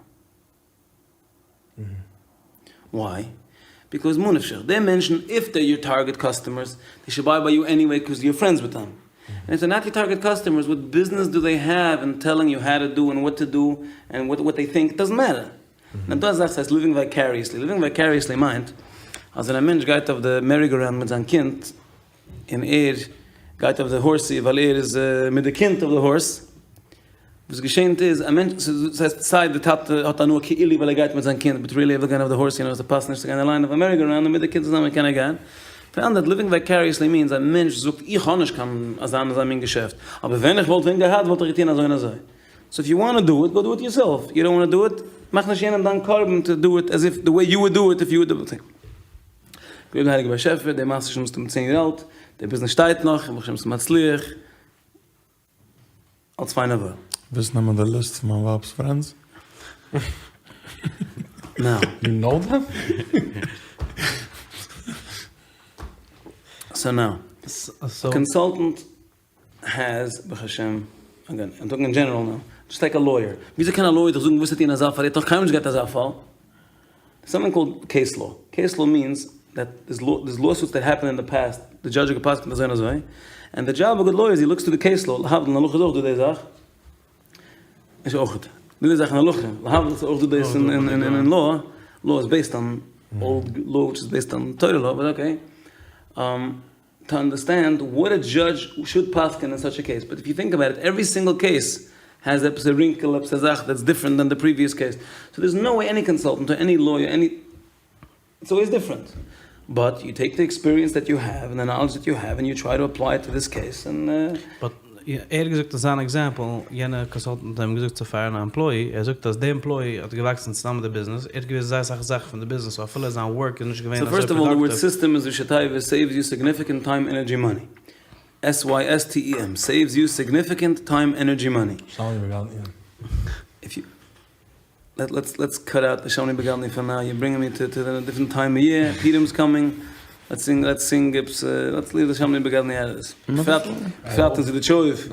וויי? ביקאוז ממה נפשך, די מענטשן איף דעיר יור טארגעט קאסטומערס, דעי שוד ביי ביי יו עניוועי קאוז יור פרענדס וויט דעם. און איף דעיר נאט יור טארגעט קאסטומערס וואט ביזנעס דו דעי העוו אין טעלינג יו האו טו דו און וואט טו דו און וואט דעי טינק, דאזענט מעטער. נאר דא א זאך ס'הייסט ליווינג ווייקעריעסלי, ליווינג ווייקעריעסלי מיינט אז ווען א מענטש גייט אויף די מערי גא ראונד מיט זיין קינד, און ער גייט אויף די הארסי ווייל ער איז מיט די קינד אויף די הארס, וואס געשענט איז א מענטש, ס'הייסט סיי די טאטע האט הנאה כאילו ווייל ער גייט מיט זיין קינד באט ריעלי ער וויל גיין אויף די הארסי נאר ס'פאסט נישט צו גיין אליין אויף א מערי גא ראונד און מיט די קינד צוזאמען קען ער גיין. פון אנדערע זייט ליווינג ווייקעריעסלי מיינס א מענטש זאגט איך האב נישט קיין אזא און אזא מין געשעפט אבער ווען איך וואלט ווען געהאט וואלט איך געטון אזוי און אזוי. סאו איף יו וואנט טו דו איט גאו דו איט יורסעלף, יו דאנט וואנט טו דו איט מאך נישט יענעם דיין קרבן טו דו איט עז איף די וועי יו וואלד דו איט איף יו וואלד דו איט. געלויבט דעם הייליגן באשעפער, די מעשה איז שוין מסתם צען יאר אלט, די ביזנעס שטייט נאך, און ברוך השם ס'איז מצליח, אלץ פיין און וואויל.
ווילסט נעמען די ליסט פון מיין ווייב'ס פרענדס?
נאו.
יו נאו דעם?
סאו נאו. א קאנסאלטענט העז ברוך השם, אגעין, איים טאלקינג אין דזשענעראל נאו, דזשאסט לייק א לויער, וויאזוי קען א לויער דיך זאגן וואס צו טון אין אזא פאל, ער האט נאך קיינמאל נישט געהאט אזא פאל, דערס סאמטינג קאלד קעיס לאו, קעיס לאו מיענס דעט דערס לאוסוטס דעט העפענד אין די פאסט, די דזשאדזש האט גע'פסק'נט אזוי און אזוי, ענד די דזשאב אוו א גוד לויער איז הי לוקס טו די קעיס לאו, להבדיל אין הלכה איז אויך דא די זאך, נישט אויך, דא די זאך אין הלכה, להבדיל איז אויך דא דאס אין לאו, לאו איז בעיסד אן אולד לאו וויטש איז בעיסד אן תורה לאו, באט אקעי. טו אנדערסטענד וואט א דזשאדזש שוד פסק'ען אין סאטש א קעיס, באט איף יו טינק אבאוט איט עווערי סינגל קעיס העז עפעס א רינקעל עפעס א זאך דעטס דיפרענט דען די פריוויעס קעיס, סאו דערס נאו וועי עני קאנסאלטענט אר עני לויער עני איטס אלוועיס דיפרענט, באט יו טעיק די עקספיריענס דעט יו העוו און די נאלעדזש דעט יו העוו און יו טריי טו אפליי איט טו דיס קעיס און.
באט ער האט געזאגט אין זיין עקזעמפל, יענע קאנסאלטענט האט אים געזאגט צו פייערן א עמפלאי, ער זאגט אז די עמפלאי האט געוואקסן צוזאמען מיט די ביזנעס, ער האט געוואוסט זייער אסאך זאכן פון די ביזנעס סאו אפילו זיין ווארק איז נישט געווען
סאו
אזוי
פירסט אוו אלל די ווארד
פראדאקטיוו.
סיסטעם איז ראשי תיבות סעיווס יו סיגניפיקענט טיים ענערדזשי מאני. SYSTEM סעיווס יו סיגניפיקענט טיים ענערדזשי מאני.
שלמי בגדני.
איף יו לעטס לעטס קאט אוט די שלמי בגדני פאר נאו, יור ברינגינג מי טו טו א דיפרענט טיים אוו יער, פורים'ס קאמינג, לעטס סינג לעטס סינג עפעס לעטס ליוו די שלמי בגדני אוט אוו דיס, בפרט בפרט אין זידיטשויב,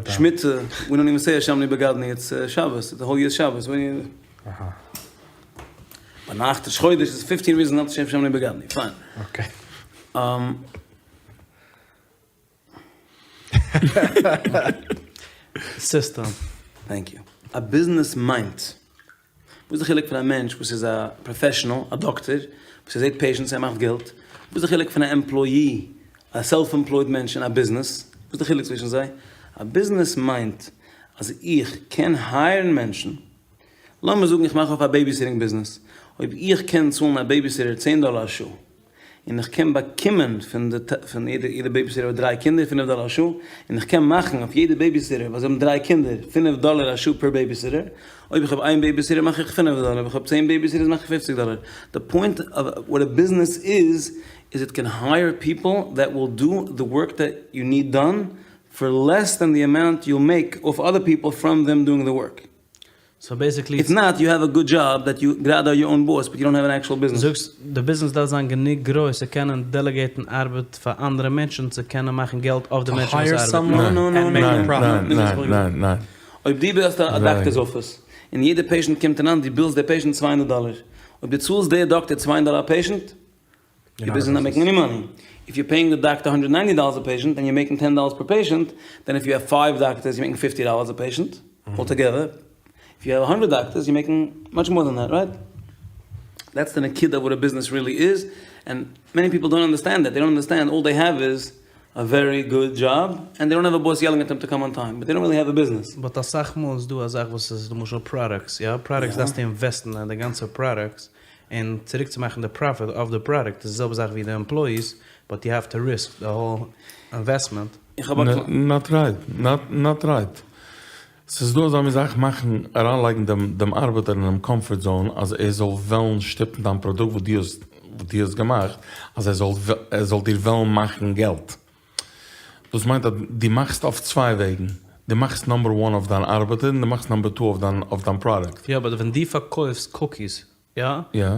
שמיטה, ווי דאנט איווען סעי אשמנו בגדני, איטס שבת, די האול יער איז שבת, ביינאכט ראש חודש איז פיפטין ריזענס נאט טו סעי אשמנו בגדני, פיין.
סיסטעם.
טענק יו. א ביזנעס מיינט. וואס איז די חילוק פון א מענטש וואס איז א פראפעשענעל, א דאקטער, וואס ער זעט פעישענטס און ער מאכט געלט, וואס איז די חילוק פון א עמפלאי, א סעלף עמפלויד מענטש און א ביזנעס, וואס איז די חילוק צווישן זיי? א ביזנעס מיינט אז איך קען הייערן מענטשן, לאמיר זאגן איך מאך אויף א בעיביסיטינג ביזנעס, אויב איך קען צאלן א בעיביסיטער צען דאלער א שעה, און איך קען באקומען פון די פון יעדע יעדע בעיביסיטער האט דריי קינדער פינף דאלער א שעה, און איך קען מאכן אויף יעדע בעיביסיטער ווייל זיי האבן דריי קינדער פינף דאלער א שעה פער בעיביסיטער, אויב איך האב איין בעיביסיטער מאך איך פינף דאלער, אויב איך האב צען בעיביסיטערס מאך איך פופציג דאלער, די פוינט אוו וואט א ביזנעס איז, איז איט קען הייער פיפל דעט וויל דו די ווארק דעט יו ניד דאן פאר לעס דען די אמאונט יו מעיק אףף אדער פיפל פראם דעם דואינג די ווארק.
סאו בעסיקלי.
איף נאט יו העוו א גוד דזשאב דעט יו גראדע אר יור און באס באט יו דאנט העוו ען עקשועל ביזנעס.
זאגסט די ביזנעס דארף זיין גענוג גרויס צו קענען דעלעגעיטן ארבעט פאר אנדערע מענטשן צו קענען מאכן געלט אויף די מענטשן וואס ארבעטן.
נאו נאו נאו
ניין ניין ניין ניין ניין.
אויב דו ביסט א דאקטערס אפיס און יעדע פעישענט קומט אריין דו בילסט די פעישענט צוויי הונדערט דאלער אויב דו צאלסט די דאקטער צוויי הונדערט דאלער א פעישענט יור ביזנעס נאט מעקינג עני מאני. איף יור פעיאינג די דאקטער האנדרעט ניינטי דאללערס א פעישענט ענד יור מעקינג טען דאללערס פער פעישענט, דען איף יו העוו פייוו דאקטערס יור מעקינג פיפטי דאללערס א פעישענט אל טאגעדער. איף יו העוו א האנדרעט דאקטערס יור מעקינג מאטש מאר דען דעט רייט? דעטס די נקודה וואט א ביזנעס ריעלי איז, ענד מעני פיפל דאנט אנדערסטענד דעט, דעי דאנט אנדערסטענד אלל דעי העוו איז א ווערי גוד דזשאב, ענד דעי דאנט העוו א באס יעלינג עט דעם טו קאם אן טיים, באט דעי דאנט ריעלי העוו א ביזנעס.
באט אסאך מאל איז דא א זאך וואס איז למשל פראדאקטס, יא, פראדאקטס דארפסטו אינוועסטן אין די גאנצע פראדאקטס, און צוריק צו מאכן די פראפיט אויף די פראדאקט איז די זעלבע זאך ווי די עמפלויאיס, באט יו העוו טו ריסק די האול אינוועסטמענט.
איך האב א קליינ.
נאט רייט, נאט רייט. ס'איז דא אזא מין זאך מאכן, אריינלייגן דעם דעם ארבעטער אינעם קאמפארט זאון אז ער זאל וועלן שטופן דיין פראדוקט וואס דו האסט וואס דו האסט געמאכט, אז ער זאל ער זאל דיר וועלן מאכן געלט. דאס מיינט אז דו מאכסט אויף צוויי וועגן, דו מאכסט נאמבער וואן אויף דיין ארבעטער און דו מאכסט נאמבער טו אויף דיין אויף דיין פראדוקט.
יא באט ווען דו פארקויפסט קוקיס יא?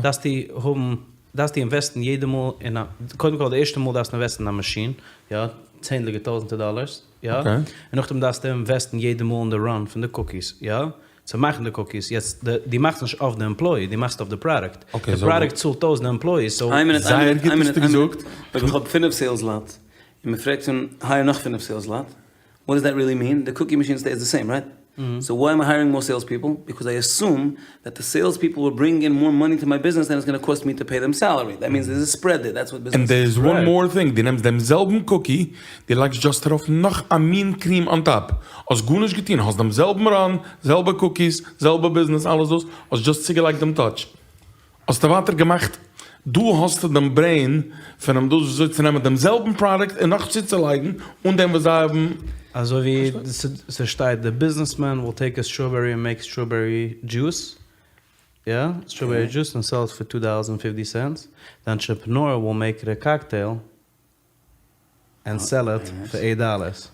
דארפסטו האבן, דארפסטו אינוועסטן יעדע מאל אין א, קודם כל די ערשטע מאל דארפסטו אינוועסטן אין א מאשין, יא, צענדליגע טויזענטער דאלארס, יא, און נאכדעם דארפסטו אינוועסטן יעדע מאל אין די ראן פון די קוקיס, יא, צו מאכן די קוקיס, יעצט די מאכסט נישט אויף די עמפלאי, די מאכסט אויף די פראדוקט, די פראדוקט צאלט אויס די עמפלאי, סאו.
איין מינוט, איין
זייער
מינוט,
גוט
איין מינוט,
האסטו
איין מינוט,
געזאגט.
אויב איך האב פינף סעילס לייט, און מען פרעגט פון הייער נאך פינף סעילס לייט, וואט דאס דעט ריעלי מין? די קוקי מאשין סטעיס די סעים רייט? סאו וויי עם איי היירינג מאר סעילס פיפל? ביקאוז איי אסום דעט די סעילס פיפל וויל ברינג אין מאר מאני טו מיי ביזנעס דען איטס גאנא קאסט מי טו פעי דעם סעלערי, דעט מינס דערס א ספרעד דער, דעטס וואט ביזנעס
ענד דער איז וואן מאר טינג, דו נעמסט דעם זעלבן קוקי, דו לייגסט דזשאסט ארויף נאך א מין קריעם אן טאפ, האסט גארנישט געטון, האסט דעם זעלבן ראן, זעלבע קוקיס, זעלבע ביזנעס, אלעס דאס, האסט דזשאסט צוגעלייגט דעם טאטש. האסטו ווייטער געמאכט, דא האסטו דעם ברעין פונעם דאס וויאזוי צו נעמען דעם זעלבן פראדוקט און נאך צוצולייגן אן דעם וואס זיי האבן.
אזוי ווי ס'שטייט די ביזנעסמען וויל טעיק א סטראבערי און מעיק סטראבערי דזשוס, יא, סטראבערי דזשוס און סעל איט פאר טו דאלערס און פיפטי סענטס, די אנטרעפרענאר וויל מעיק איט א קאקטעיל ענד סעל איט פאר עיט דאלערס.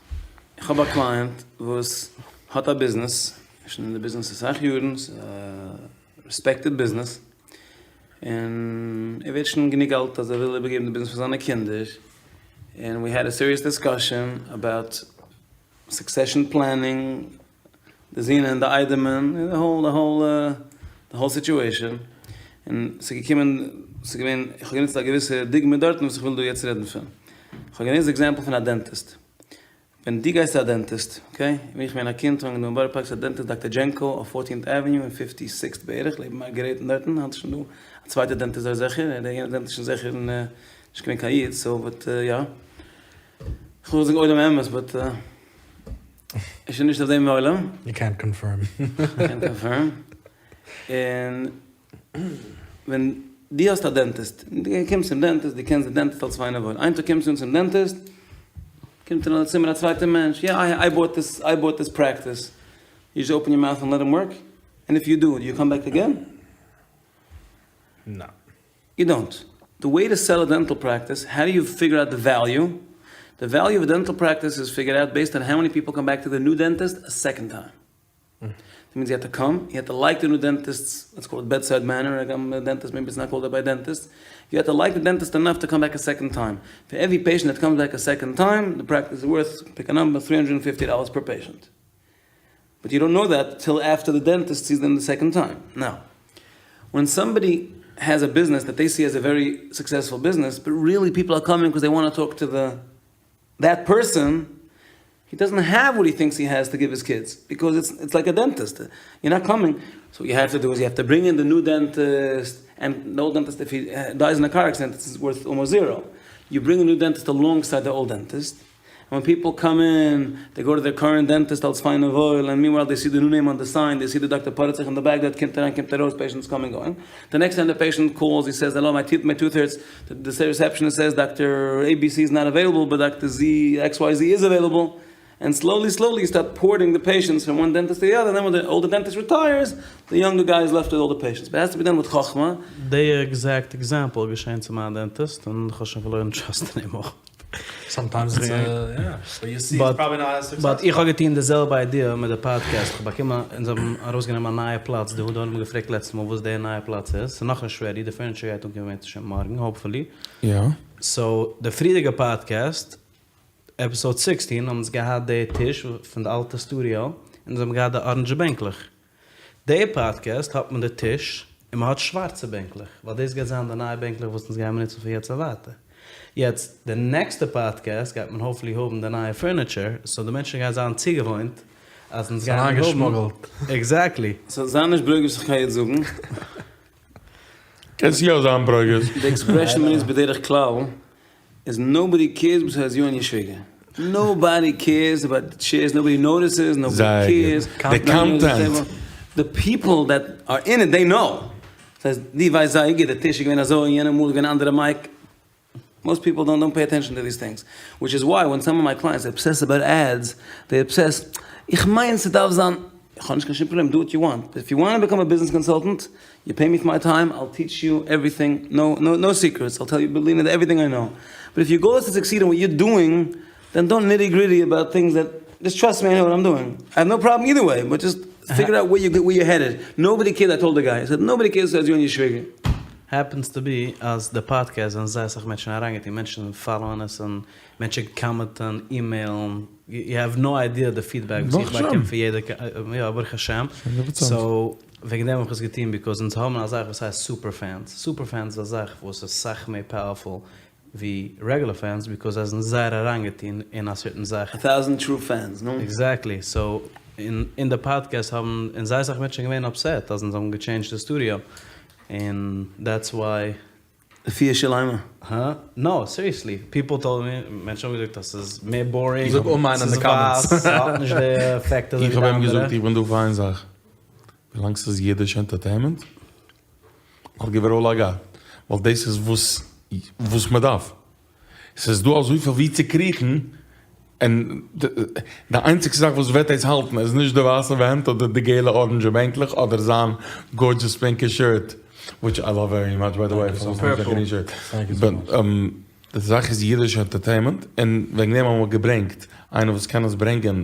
איך האב א קלייענט וואס האט א ביזנעס, איז שוין אין די ביזנעס אסאך יארן, ס'איז א רעספעקטעד ביזנעס, און ער ווערט שוין גענוג אלט אז ער וויל איבערגעבן די ביזנעס פאר זיינע קינדער, און ווי העד א סיריעס דיסקאשען אבאוט סוקסעשאן פלענינג, די זין און די איידעמען, די האול די האול די האול סיטועשאן, און ס'איז געקומען, ס'איז געווען, איך האב גענוצט א געוויסע דוגמא דארטן וואס איך וויל דא יעצט רעדן פון. איך האב גענוצט די עקזעמפל פון א דענטיסט. ווען דו גייסט צו א דענטיסט, אקעי, ווען איך בין א קינד האבן געווען דא אין בארא פארק א דענטיסט דאקטער דזשענקא אויף פארטינט עוועניו און פיפטי סיקסט בערך, לעבן מארגערעטן דארטן, היינט איז שוין דא א צווייטע דענטיסט דארט זיכער, דער יענער דענטיסט איז שוין זיכער נישט געווען קיין איד, סאו באט יא. כ'וויל זאגן עולם האמת באט איז שוין נישט אויף דעם עולם.
יו קענט קאנפירם.
קענט קאנפירם. און ווען דו האסט א דענטיסט, דו קומסט צום דענטיסט, דו קענסט די דענטיסט אלס פיין און וואויל. איין טאג קומסטו אן צום דענטיסט, קומט אין א צימער א צווייטער מענטש, יא איי באוט דיס, איי באוט דיס פרעקטיס. יו דזשאסט אפען יור מאוט ענד לעט הים ווארק? ענד איף יו דו, דו יו קאם בעק אגעין?
נא.
יו דאנט. די וועי טו סעל א דענטעל פרעקטיס, האו דו יו פיגער אוט די וועליו? די וועליו אוו א דענטעל פרעקטיס איז פיגערד אוט בעיסד אן האו מעני פיפל קאם בעק טו די ניו דענטיסט א סעקאנד טיים. דעט מינס יו העוו טו קאם, יו העוו טו לייק די ניו דענטיסטס, לעטס קאל איט בעדסייד מענער, הגם דענטיסט מעיבי איטס נאט קאלד דעט ביי דענטיסטס, יו העוו טו לייק די דענטיסט ענאף טו קאם בעק א סעקאנד טיים. פאר עווערי פעישענט דעט קאמס בעק א סעקאנד טיים, די פרעקטיס איז ווארט, פיק א נאמבער, טרי האנדרעט ענד פיפטי דאלערס פער פעישענט. באט יו דאנט נאו דעט טיל עפטער די דענטיסט סיס דעם די סעקאנד טיים. נאו ווען סאמבאדי העז א ביזנעס דעט דעי סי עז א ווערי סוקסעספול ביזנעס באט ריעלי פיפל אר קאמינג ביקאז דעי וואנט טו טאלק טו די דעט פערסאן הי דאזענט העוו וואט הי טינקס הי העז טו גיוו היז קידס ביקאז איטס איטס לייק א דענטיסט יור נאט קאמינג סאו יו העוו טו דו איז יו העוו טו ברינג אין די ניו דענטיסט ענד די אולד דענטיסט איף הי דייס אין א קאר עקסידענט איטס ווארט אלמאסט זירא יו ברינג א ניו דענטיסט אלאנגסייד די אולד דענטיסט. ווען פיפל קאם אין, דעי גאו טו דער קארענט דענטיסט אלס פיין און וואויל, ענד מיענווייל דעי סי די ניו נעים אן די סיין, דעי סי די דאקטער פארעט זיך אין די בעק דארט קומט אריין קומט ארויס פעישענטס קאמינג גאוינג, די נעקסט טיים די פעישענט קאלס הי סעיז העלא מיי טוט מיי טוט הערטס, די ריסעפשעניסט סעיז דאקטער עי בי סי איז נאט עוועילעבל באט דאקטער זי עקס וויי זי איז עוועילעבל, ענד סלאולי סלאולי יו סטארט פארטינג די פעישענטס פראם וואן דענטיסט טו די אדער, דען ווען די אולדער דענטיסט ריטייערס, די יונגער גיי איז לעפט וויט אלל די פעישענטס, באט איט העז טו בי דאן וויט חכמה.
די עקזעקט עקזעמפל איז געשען צו מיין דענטיסט און כ'האב שוין פארלוירן טראסט אין אים אויך.
סאמטיימס איטס א יא, באט יו סי איטס פראבעלי נאט עז סוקסעספול.
באט איך האב געטון די זעלבע איידיע מיט די פאדקעסט, כ'האב באקומען, אונז האבן ארויסגענומען א נייע פלאץ דא, דא האט מען געפרעגט לעצטע מאל וואס די נייע פלאץ איז, ס'איז נאכנישט רעדי, די פורניטשער גייט אנקומען בעזהשי"ת מארגן האופפולי.
יא.
סאו די פריערדיגע פאדקעסט, עפיסאוד סיקסטין, האבן אונז געהאט די טיש פון די אלטע סטודיאו, און אונז האבן געהאט די אראנדזשע בענקלעך. די פאדקעסט האט מען די טיש און מען האט שווארצע בענקלעך ווייל דאס גייט זיין די נייע בענקלעך וואס אונז גיימער נוצן פון יעצט און ווייטער. יעצט די נעקסטע פאדקעסט גייט מען האופפולי האבן די נייע פורניטשער סאו די מענטשן גייען זיין צוגעוואוינט אז אונז גיימער האבן.
אריינגעשמוגלט.
עקזעקטלי.
סאו זיי נישט ברוגז וואס איך גיי יעצט זאגן.
קענסט יא זיין ברוגז.
די עקספרעשן מען נוצט בדרך כלל איז נאובאדי קעירס ביסיידס יו ענד יור שוויגער. נאובאדי קעירס אבאוט די טשעירס, נאובאדי נאטיסעס, נאובאדי קעירס.
די קאנטענט.
די פיפל דעט אר אין איט דעי נאו. ס'הייסט דו ווייסט זייער גוט די טיש איז געווען אזוי און יענע מאל איז געווען א אנדערע מייק. מאסט פיפל דאנט דאנט פעי אטענשאן טו דיס טינגס. וויטש איז וויי ווען סאם אוו מיי קלייענטס אבסעס אבאוט עדס, דעי אבסעס, איך מיין ס'דארף זיין, איך האב נישט קיין שום פראבלעם, דו וואט יו וואנט, באט איף יו וואנט טו ביקאם א ביזנעס קאנסאלטענט, יו פעי מי פאר מיי טיים, אייל טיטש יו עווריטינג, נאו נאו נאו סיקרעטס, אייל טעל יו בלי נדר עווריטינג איי נאו, באט איף יור גאול איז טו סוקסיד אין וואט יור דואינג, דען דאנט ניטי גריטי אבאוט טינגס דעט, דזשאסט טראסט מי איי נאו וואט איים דואינג, איי האוו נאו פראבלעם אידער וועי, באט דזשאסט פיגער אוט ווער יו ווער יור העדעד, נאובאדי קעירס, איי טאלד די גיי, איי סעד נאובאדי קעירס ביסיידס יו ענד יור שוויגער.
העפענס טו בי אז די פאדקעסט זענען זייער אסאך מענטשן אריינגעטון, מענטשן פאלאוען עס און מענטשן קאמענטען, אימעילן, יו העוו נאו איידיע די פידבעק וואס איך באקום פון יעדע, יא ברוך השם, סאו וועגן דעם האב איך עס געטון ביקאוז אונז האבן א זאך וואס הייסט סופער פענס, סופער פענס איז א זאך וואס איז סאך מער פאוערפול ווי רעגולער פענס ביקאוז זיי זענען זייער אריינגעטון אין א סערטען זאך.
א טאוזענט טרו פענס, נו.
עקזעקטלי, סאו אין די פאדקעסט האבן און זייער אסאך מענטשן געווען אפסעט אז אונז האבן געטשעינדזשט די סטודיאו און דעטס וויי.
רפואה שלימה.
הא? נאו, סיריעסלי, פיפל טאלד מי, מענטשן האבן געזאגט אז ס'איז מער בארינג,
זאג אמן אין
ס'איז
די קאמענטס.
ווייס, ס'האט נישט די עפעקט אזוי
איך
ווי
האב
די
אים
אנדערע.
געזאגט איך בין דא פאר איין זאך, ווילאנג ס'איז אידיש ענטערטעינמענט, I'll give it all I got, ווייל דאס איז וואס וואס מ'דארף. ס'איז דא אזויפיל ווי צו קריכן, און די איינציגסטע זאך וואס וועט דאס האלטן איז נישט די ווייסע ווענט אדער די געלע אראנדזשע בענקלעך אדער זיין גארדזשעס פינקע שירט, וויטש איי לאוו ווערי מאטש ביי די וועי, פארוואס נישט א גרין שירט? באט די זאך איז אידיש ענטערטעינמענט, און וועגן דעם האבן מיר געברענגט איינער וואס קען עס ברענגען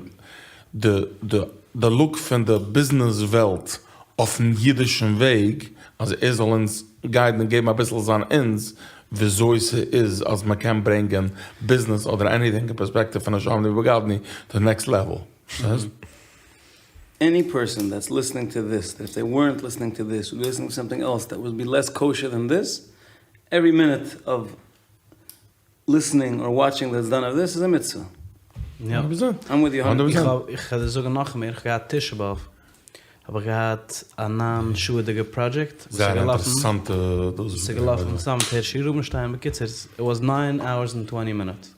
די די די לוק פון די ביזנעס וועלט אויפן אידישן וועג, אז ער זאל אונז גיידן און געבן אביסל זיין אונז וויאזוי ס'איז אז מ'קען ברענגען ביזנעס אדער עניטינג אין פערספעקטיוו פון אשמנו ובגדנו טו די נעקסט לעוועל.
עני פערסאן דעטס ליסטענינג טו דיס, דעט איף דעי ווערנט ליסטענינג טו דיס וואלד בי ליסטענינג טו סאמטינג עלס דעט וואלד בי לעס קאושער דען דיס, עווערי מינוט אוו ליסטענינג אר וואטשינג דעטס דאן אוו דיס איז א מצוה. איים וויט יו האנדרעט פערסענט.
איך וועל דיר זאגן נאך מער, איך האב געהאט תשעה באב האב איך געהאט א ניין שעה'דיגע פראדזשעקט וואס איז געלאפן, ס'איז געלאפן צוזאמען מיט הערשי רובינשטיין, בקיצור איט וואס ניין אווערס און טווענטי מינוטס,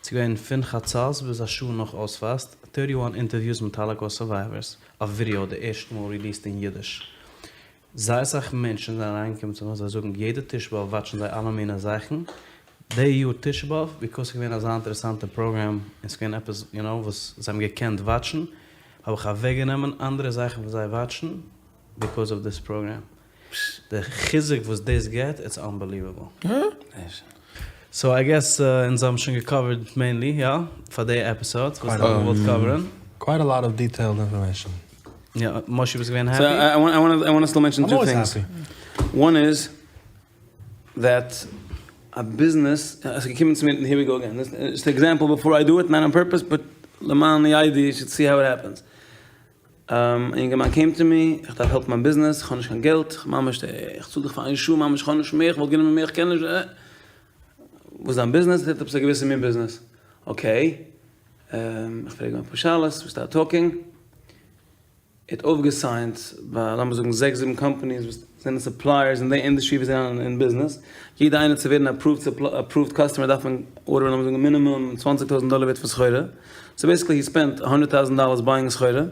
ס'איז געווען פון חצות ביז א שעה נאך אויספאסט, טערטי וואן אינטערוויוס מיט האלאקאוסט סורווייווערס אויף ווידעא די ערשטע מאל ריליעסד אין אידיש, זייער אסאך מענטשן זענען אריינגעקומען צו מיר זיי זאגן יעדע תשעה באב וואטשן זיי אלע מיני זאכן, די יאר תשעה באב ביקאוס ס'איז געווען אזא אינטערעסאנטע פראגרעם און ס'איז געווען עפעס יו נאו וואס זיי האבן געקענט וואטשן האב איך אוועקגענומען אנדערע זאכן וואס זיי וואטשן ביקאוס אוו דיס פראגרעם, די חיזוק וואס דאס געט איטס אנבעליוועבל. סאו איי געס אונז האבן שוין געקאווערט מעינלי יא פאר די עפיסאד וואס מ'האט געוואלט קאווערן.
קווייט א לאט אוו דיטעילד אינפארמעישאן.
יא, מושי ביסט געווען העפי?
סאו איי וואנט סטיל מענשאן טו טינגס. וואן איז דעט א ביזנעס, עס איז געקומען צו מיר, היר ווי גאו אגעין, דזשאסט עקזעמפל ביפאר איי דו איט, נאט אן פערפעס, באט למען ידעו, יו שוד סי האו איט העפענס. א אינגערמאן קעים טו מי, איך דארף העלפ מיין ביזנעס, איך האב נישט קיין געלט, איך ממש, איך צאל דיך פאר איין שעה ממש, איך האב נישט מער, איך וואלט גענומען מער, איך קען נישט, וואס איז דיין ביזנעס? ער טוט עפעס א געוויסע מין ביזנעס, אקעי, איך פרעג אים אפאר שאלות, ווי סטארט טאלקינג, ער האט אויפגעסיינט ביי לאמיר זאגן זעקס זיבן קאמפאניס וואס זענען סופלייערס אין די אינדוסטרי וואס זיי זענען אין ביזנעס, יעדע איינער צו ווערן אפראווד קאסטומער דארף מען ארדערן לאמיר זאגן מינימום צוואנציג טויזנט דאלער ווערט פון סחורה, סאו בעסיקלי הי ספענט א האנדרעט טאוזענט דאלערס בייאינג סחורה,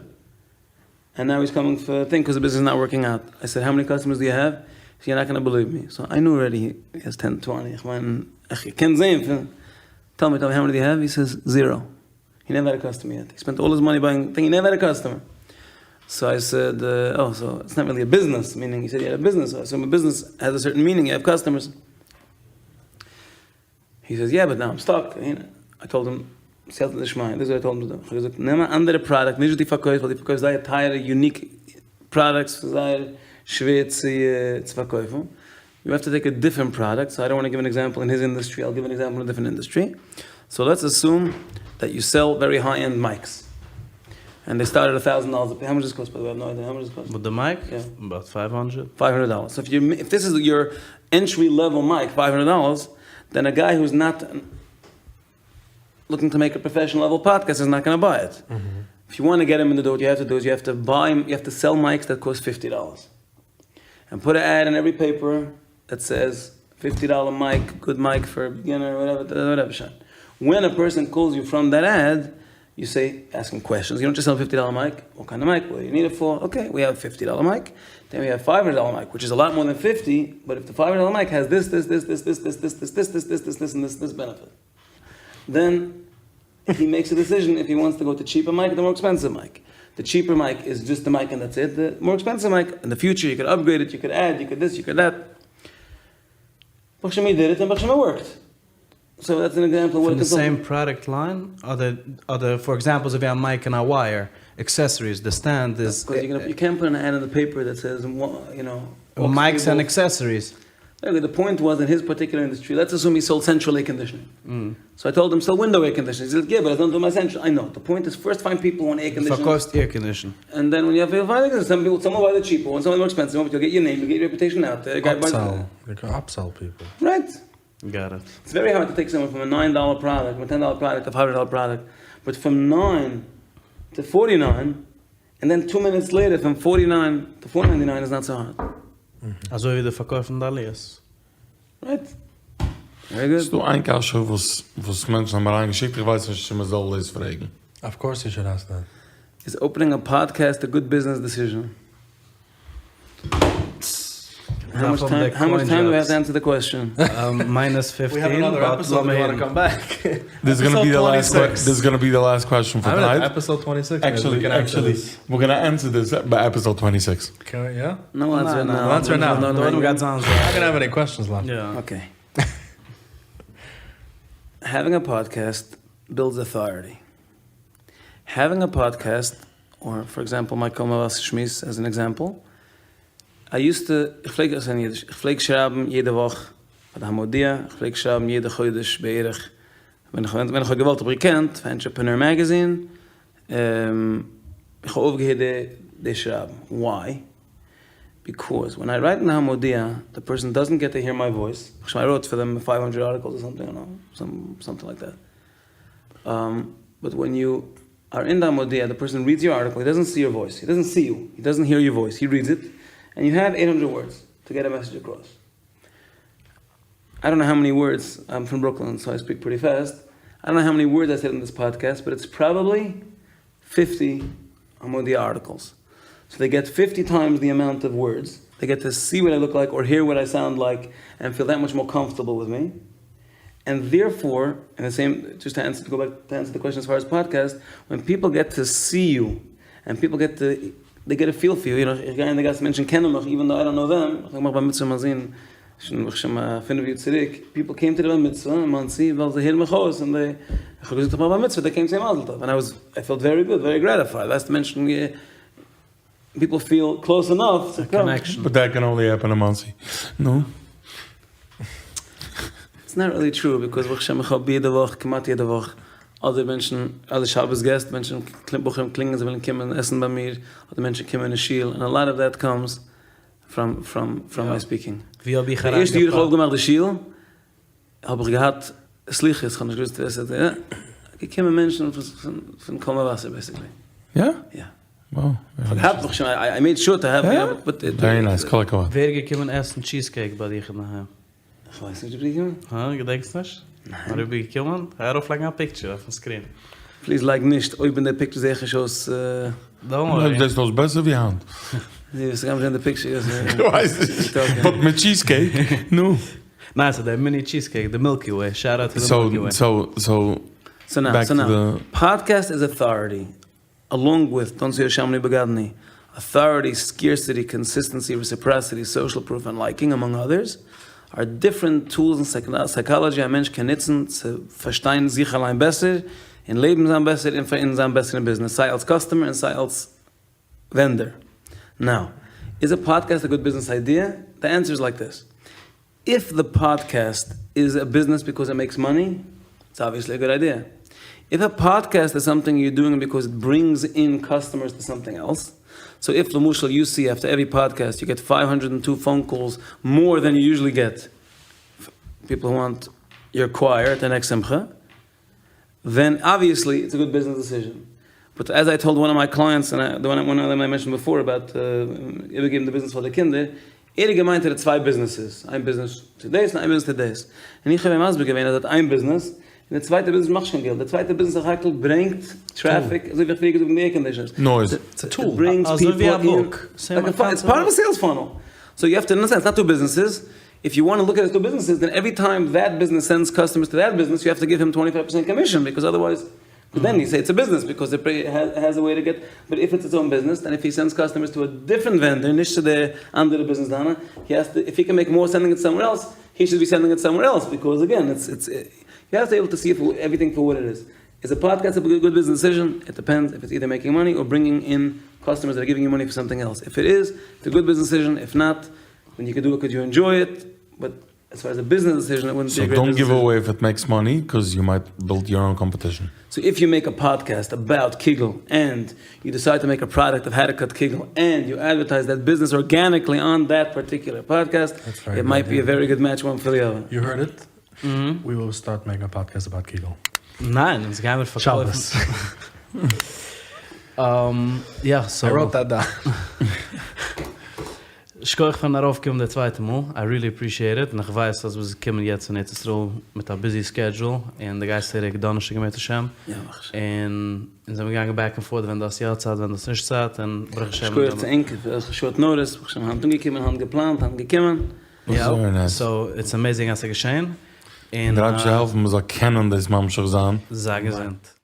ענד נאו היז קאמינג פאר א טינג קאוז די ביזנעס איז נאט ווארקינג אוט, איי סעד האו מעני קאסטומערס דו יו העוו, הי סעד יו נאט גאנא בעליוו מי, סאו איי ניו ארעדי הי העז טען טווענטי, איך מיין איך קען זעהן פון, טעל מי טעל מי האו מעני דו יו העוו, הי סעיז זירא, הי נעווער העד א קאסטומער יעט, הי ספענט אלל היז מאני בייאינג טינג הי נעווער העד א קאסטומער, סאו איי סעד אה סאו איטס נאט ריעלי א ביזנעס, מינינג יו סעד יו העד א ביזנעס, סאו איי אסום א ביזנעס העז א סערטען מינינג, יו העוו קאסטומערס. הי סעיז יא באט נאו איים סטאק, איי טאלד הים סייעתא דשמיא, דיס איז וואט איי טאלד הים, כ'האב געזאגט נעם א אנדערע פראדאקט נישט וואס דו פארקויפסט ווייל דו פארקויפסט זייער טייערע יוניק פראדאקטס וואס איז זייער שווער צו צו פארקויפן, יו העוו טו טעיק א דיפרענט פראדאקט, סאו איי דאנט וואנט טו גיוו ען עקזעמפל אין היז אינדוסטרי, איל גיוו ען עקזעמפל אין א דיפרענט אינדוסטרי, סאו לעטס אסום דעט יו סעל ווערי היי ענד מייקס, ענד דעי סטארט עט א טאוזענט דאללערס א פיס, האו מאטש דאס קאסט ביי די וועי, איי האוו נאו איידיע, האו מאטש דאס קאסט?
וואט די מייק? אבאוט פייוו האנדרעט.
פייוו האנדרעט דאללער, סאו איף דיס איז יור ענטרי לעוועל מייק פייוו האנדרעט דאללערס, דען א גיי הוז נאט לוקינג טו מעיק א פראפעשענעל לעוועל פאדקעסט איז נאט גאנא ביי איט. איף יו וואנט טו געט אים אין די דאר וואט יו העוו טו דו איז יו העוו טו ביי יו העוו טו סעל מייקס דעט קאסט פיפטי דאללערס. ענד פוט א עד אין עווערי פעיפער. that says fifty dollar mic, good mic for beginner, whatever, whatever, שוין. When a person calls you from that ad, you say, ask him questions, you don't just sell fifty dollar mic, what kind of mic, what do you need it for, okay, we have fifty dollar mic, then we have five hundred dollar mic, which is a lot more than fifty, but if the five hundred dollar mic has this, this, this, this, this, this, this, this, this, this, this, this, this, and this, this benefit. Then he makes a decision if he wants to go to cheaper mic or the more expensive mic. The cheaper mic is just the mic and that's it. The more expensive mic, in the future you could upgrade it, you could add, you could this, you could that. ברוך השם he did it and ברוך השם it worked. So that's an example
פון די same product line? אדער אדער for example אזוי ווי א mic און א wire, accessories, די stand איז.
You can't put an ad in the paper that says you know.
Mics and accessories.
די point was in his particular industry, let's assume he sold central air conditioning. So I told him sell window air conditioning. He said yeah but I don't do my central. I know. The point is first find people who want air conditioning.
פארקויפסט air condition.
And then when you have air conditioning, some people, some will buy the cheaper one, some will buy the more expensive one, but you'll get your name, you'll get your reputation out there.
Upsell. You can upsell people.
Right.
Got it.
It's very hard to take someone from a nine dollar product, from a ten dollar product, to a five hundred dollar product, but from nine to forty nine, and then two minutes later from forty nine to four ninety nine is not so hard.
אזוי ווי די פארקויפן די עליות.
Right. Very good.
ס'דא איין קשיא וואס וואס מענטשן האבן אריינגעשיקט, איך ווייס נישט צו מ'זאל דאס פרעגן.
Of course you should ask that.
Is opening a podcast a good business decision? How much time, how much time do we have to answer the question?
Minus fifteen, but לאמיר הערן.
This is gonna be the last this is gonna be the last question for tonight.
Episode 26.
Actually, actually, we're gonna answer this by episode 26.
Yeah?
No answer now.
Answer now.
No, no, no.
I don't have any questions left.
Yeah.
Okay. Having a podcast builds authority. Having a podcast, or for example, my Kol Mevasser שמועס as an example, I used to, איך פלעג עס אין אידיש, איך פלעג שרייבן יעדע וואך פאר די המודיע, איך פלעג שרייבן יעדע חודש בערך, ווען איך ווען איך האב געוואלט האב איך געקענט, פאר Entrepreneur Magazine, איך האב אויפגעהערט די די שרייבן. Why? Because when I write in the Hamodia, the person doesn't get to hear my voice. I wrote for them 500 articles or something, I don't know, some, something like that. But when you are in the Hamodia, the person reads your article, he doesn't see your voice, he doesn't see you, he doesn't hear your voice, he reads it, and you have 800 words to get a message across. I don't know how many words, I'm from Brooklyn, so I speak pretty fast. I don't know how many words I said in this podcast, but it's probably 50 Hamodia articles. So they get 50 times the amount of words. They get to see what I look like or hear what I sound like and feel that much more comfortable with me. And therefore, and the same, just to answer, to go back to answer the question as far as podcast, when people get to see you and people get to, they get a feel for you, you know, איך גיי אין די גאס, מענטשן קענען מיך, even though I don't know them, איך האב געמאכט בר מצוה מיין זון, שוין איך שוין א פינף יאר צוריק, people came to the בר מצוה אין מאנסי, ווייל זיי הערן מיך אויס, און they, איך האב געזאגט איך מאך בר מצוה, they came to say מזל טוב, and I was, I felt very good, very gratified, ווייסט מענטשן, people feel close enough to come.
Connection.
But that can only happen in Monsey. No?
It's not really true, because ברוך השם איך האב יעדע וואך, כמעט יעדע וואך, אדער מענטשן, אדער שבת געסט, מענטשן, בחורים קלינגען, זיי ווילן קומען עסן ביי מיר, אדער מענטשן קומען אין שול, and a lot of that comes from, from, from my speaking.
ווי האב איך
די ערשטע יאר איך האב
אריינגעפאלן?
אויפגעמאכט די שול, האב איך געהאט סליחות, איך האב נישט געוואוסט ווער ס'איז, יא, געקומען מענטשן פון, פון קול מבשר basically.
יא?
יא.
Wow.
איך האב געהאט ברוך השם, I made sure to have,
יא?
but it,
Very nice, כל הכבוד.
ווער איז געקומען עסן cheesecake ביי דיך אינדערהיים?
איך ווייס נישט, דו ביסט געקומען?
הא? געדענקסט נישט?
ניין.
דו ביסט געקומען? כ'גיי ארויפלייגן א picture אויפן screen.
Please לייג נישט, אויב אין די picture זעה איך נישט אויס.
Don't worry.
דו זעסט אויס בעסער ווי היינט.
די וועסט גארנישט זען די picture.
איך ווייס נישט. But מיט cheesecake? נו.
ניין, ס'איז די mini cheesecake, די Milky Way. Shout out to the Milky Way.
So, so,
So now,
back
so
to
now,
the
podcast is authority, along with don't say אשמנו בגדני, authority, scarcity, consistency, reciprocity, social proof and liking, among others, are different tools in psychology א מענטש קען נוצן צו פארשטיין זיך אליין בעסער, אין לעבן זיין בעסער, און פאר זיין בעסער אין ביזנעס, סיי אלס customer און סיי אלס vendor. Now, is a podcast a good business idea? The answer is like this. If the podcast is a business because it makes money, it's obviously a good idea. If a podcast is something you're doing because it brings in customers to something else, so if למשל you see after every podcast you get 502 phone calls more than you usually get, people who want your choir at the next simcha, then obviously it's a good business decision. But as I told one of my clients, and I, the one, one of them I mentioned before about uh, giving the business for the קינדער, ער האט געמיינט ער האט צוויי ביזנעסעס, איין ביזנעס טוט דאס און איין ביזנעס טוט דאס. און איך האב אים מסביר געווען אז ער האט איין ביזנעס, און די צווייטע ביזנעס מאכט נישט קיין געלט, די צווייטע ביזנעס סך הכל ברענגט traffic, אזוי ווי איך פריער געזאגט מיט די air conditioners.
Noise.
It brings
אזוי ווי א
people in,
book.
Like a it's part of a sales funnel. So you have to understand, it's not two businesses, if you want to look at it as two businesses, then every time that business sends customers to that business, you have to give him twenty five percent commission, because otherwise, then you say it's a business, because it has a way to get, but if it's its own business, then if he sends customers to a different vendor, נישט צו די אנדערע ביזנעס דיינע, he has to, if he can make more sending it somewhere else, he should be sending it somewhere else, because again, it's, it's, you have to able to see everything for what it is. Is a podcast a good business decision? It depends if it's either making money or bringing in customers that are giving you money for something else. If it is, it's a good business decision. If not, then you can do it because you enjoy it, but as far as a business decision, it wouldn't be
So
a great
don't
business
give
decision.
away if it makes money, because you might build your own competition.
So if you make a podcast about Kegel and you decide to make a product of how to cut Kegel and you advertise that business organically on that particular podcast,
That's very
it
good
might be a
idea.
very good match one for the other.
You heard it. We will start making a podcast about Kegel.
ניין, אונז גיימיר פארקויפן.
Shabbos.
יא, so.
I wrote that down.
שכוח פארן ארויפקומען די צווייטע מאל, I really appreciate it, און איך ווייס אז ביסט געקומען יעצט פון ארץ ישראל מיט א busy schedule, און די גייסט צוריק דאנערשטאג אם ירצה השם.
יא, ברוך השם.
און אונז זעמיר געגאנגען back and forth ווען דו האסט יא צייט ווען דו האסט נישט צייט, און ברוך השם.
שכוח צו ענק פאר short notice, ברוך השם היינט אנגעקומען, היינט געפלאנט, היינט געקומען.
יא,
Very nice.
So it's amazing אז ס'איז געשען. און
דער אייבערשטער זאל העלפן מ'זאל קענען דאס ממשיך זיין.
זיי געזונט.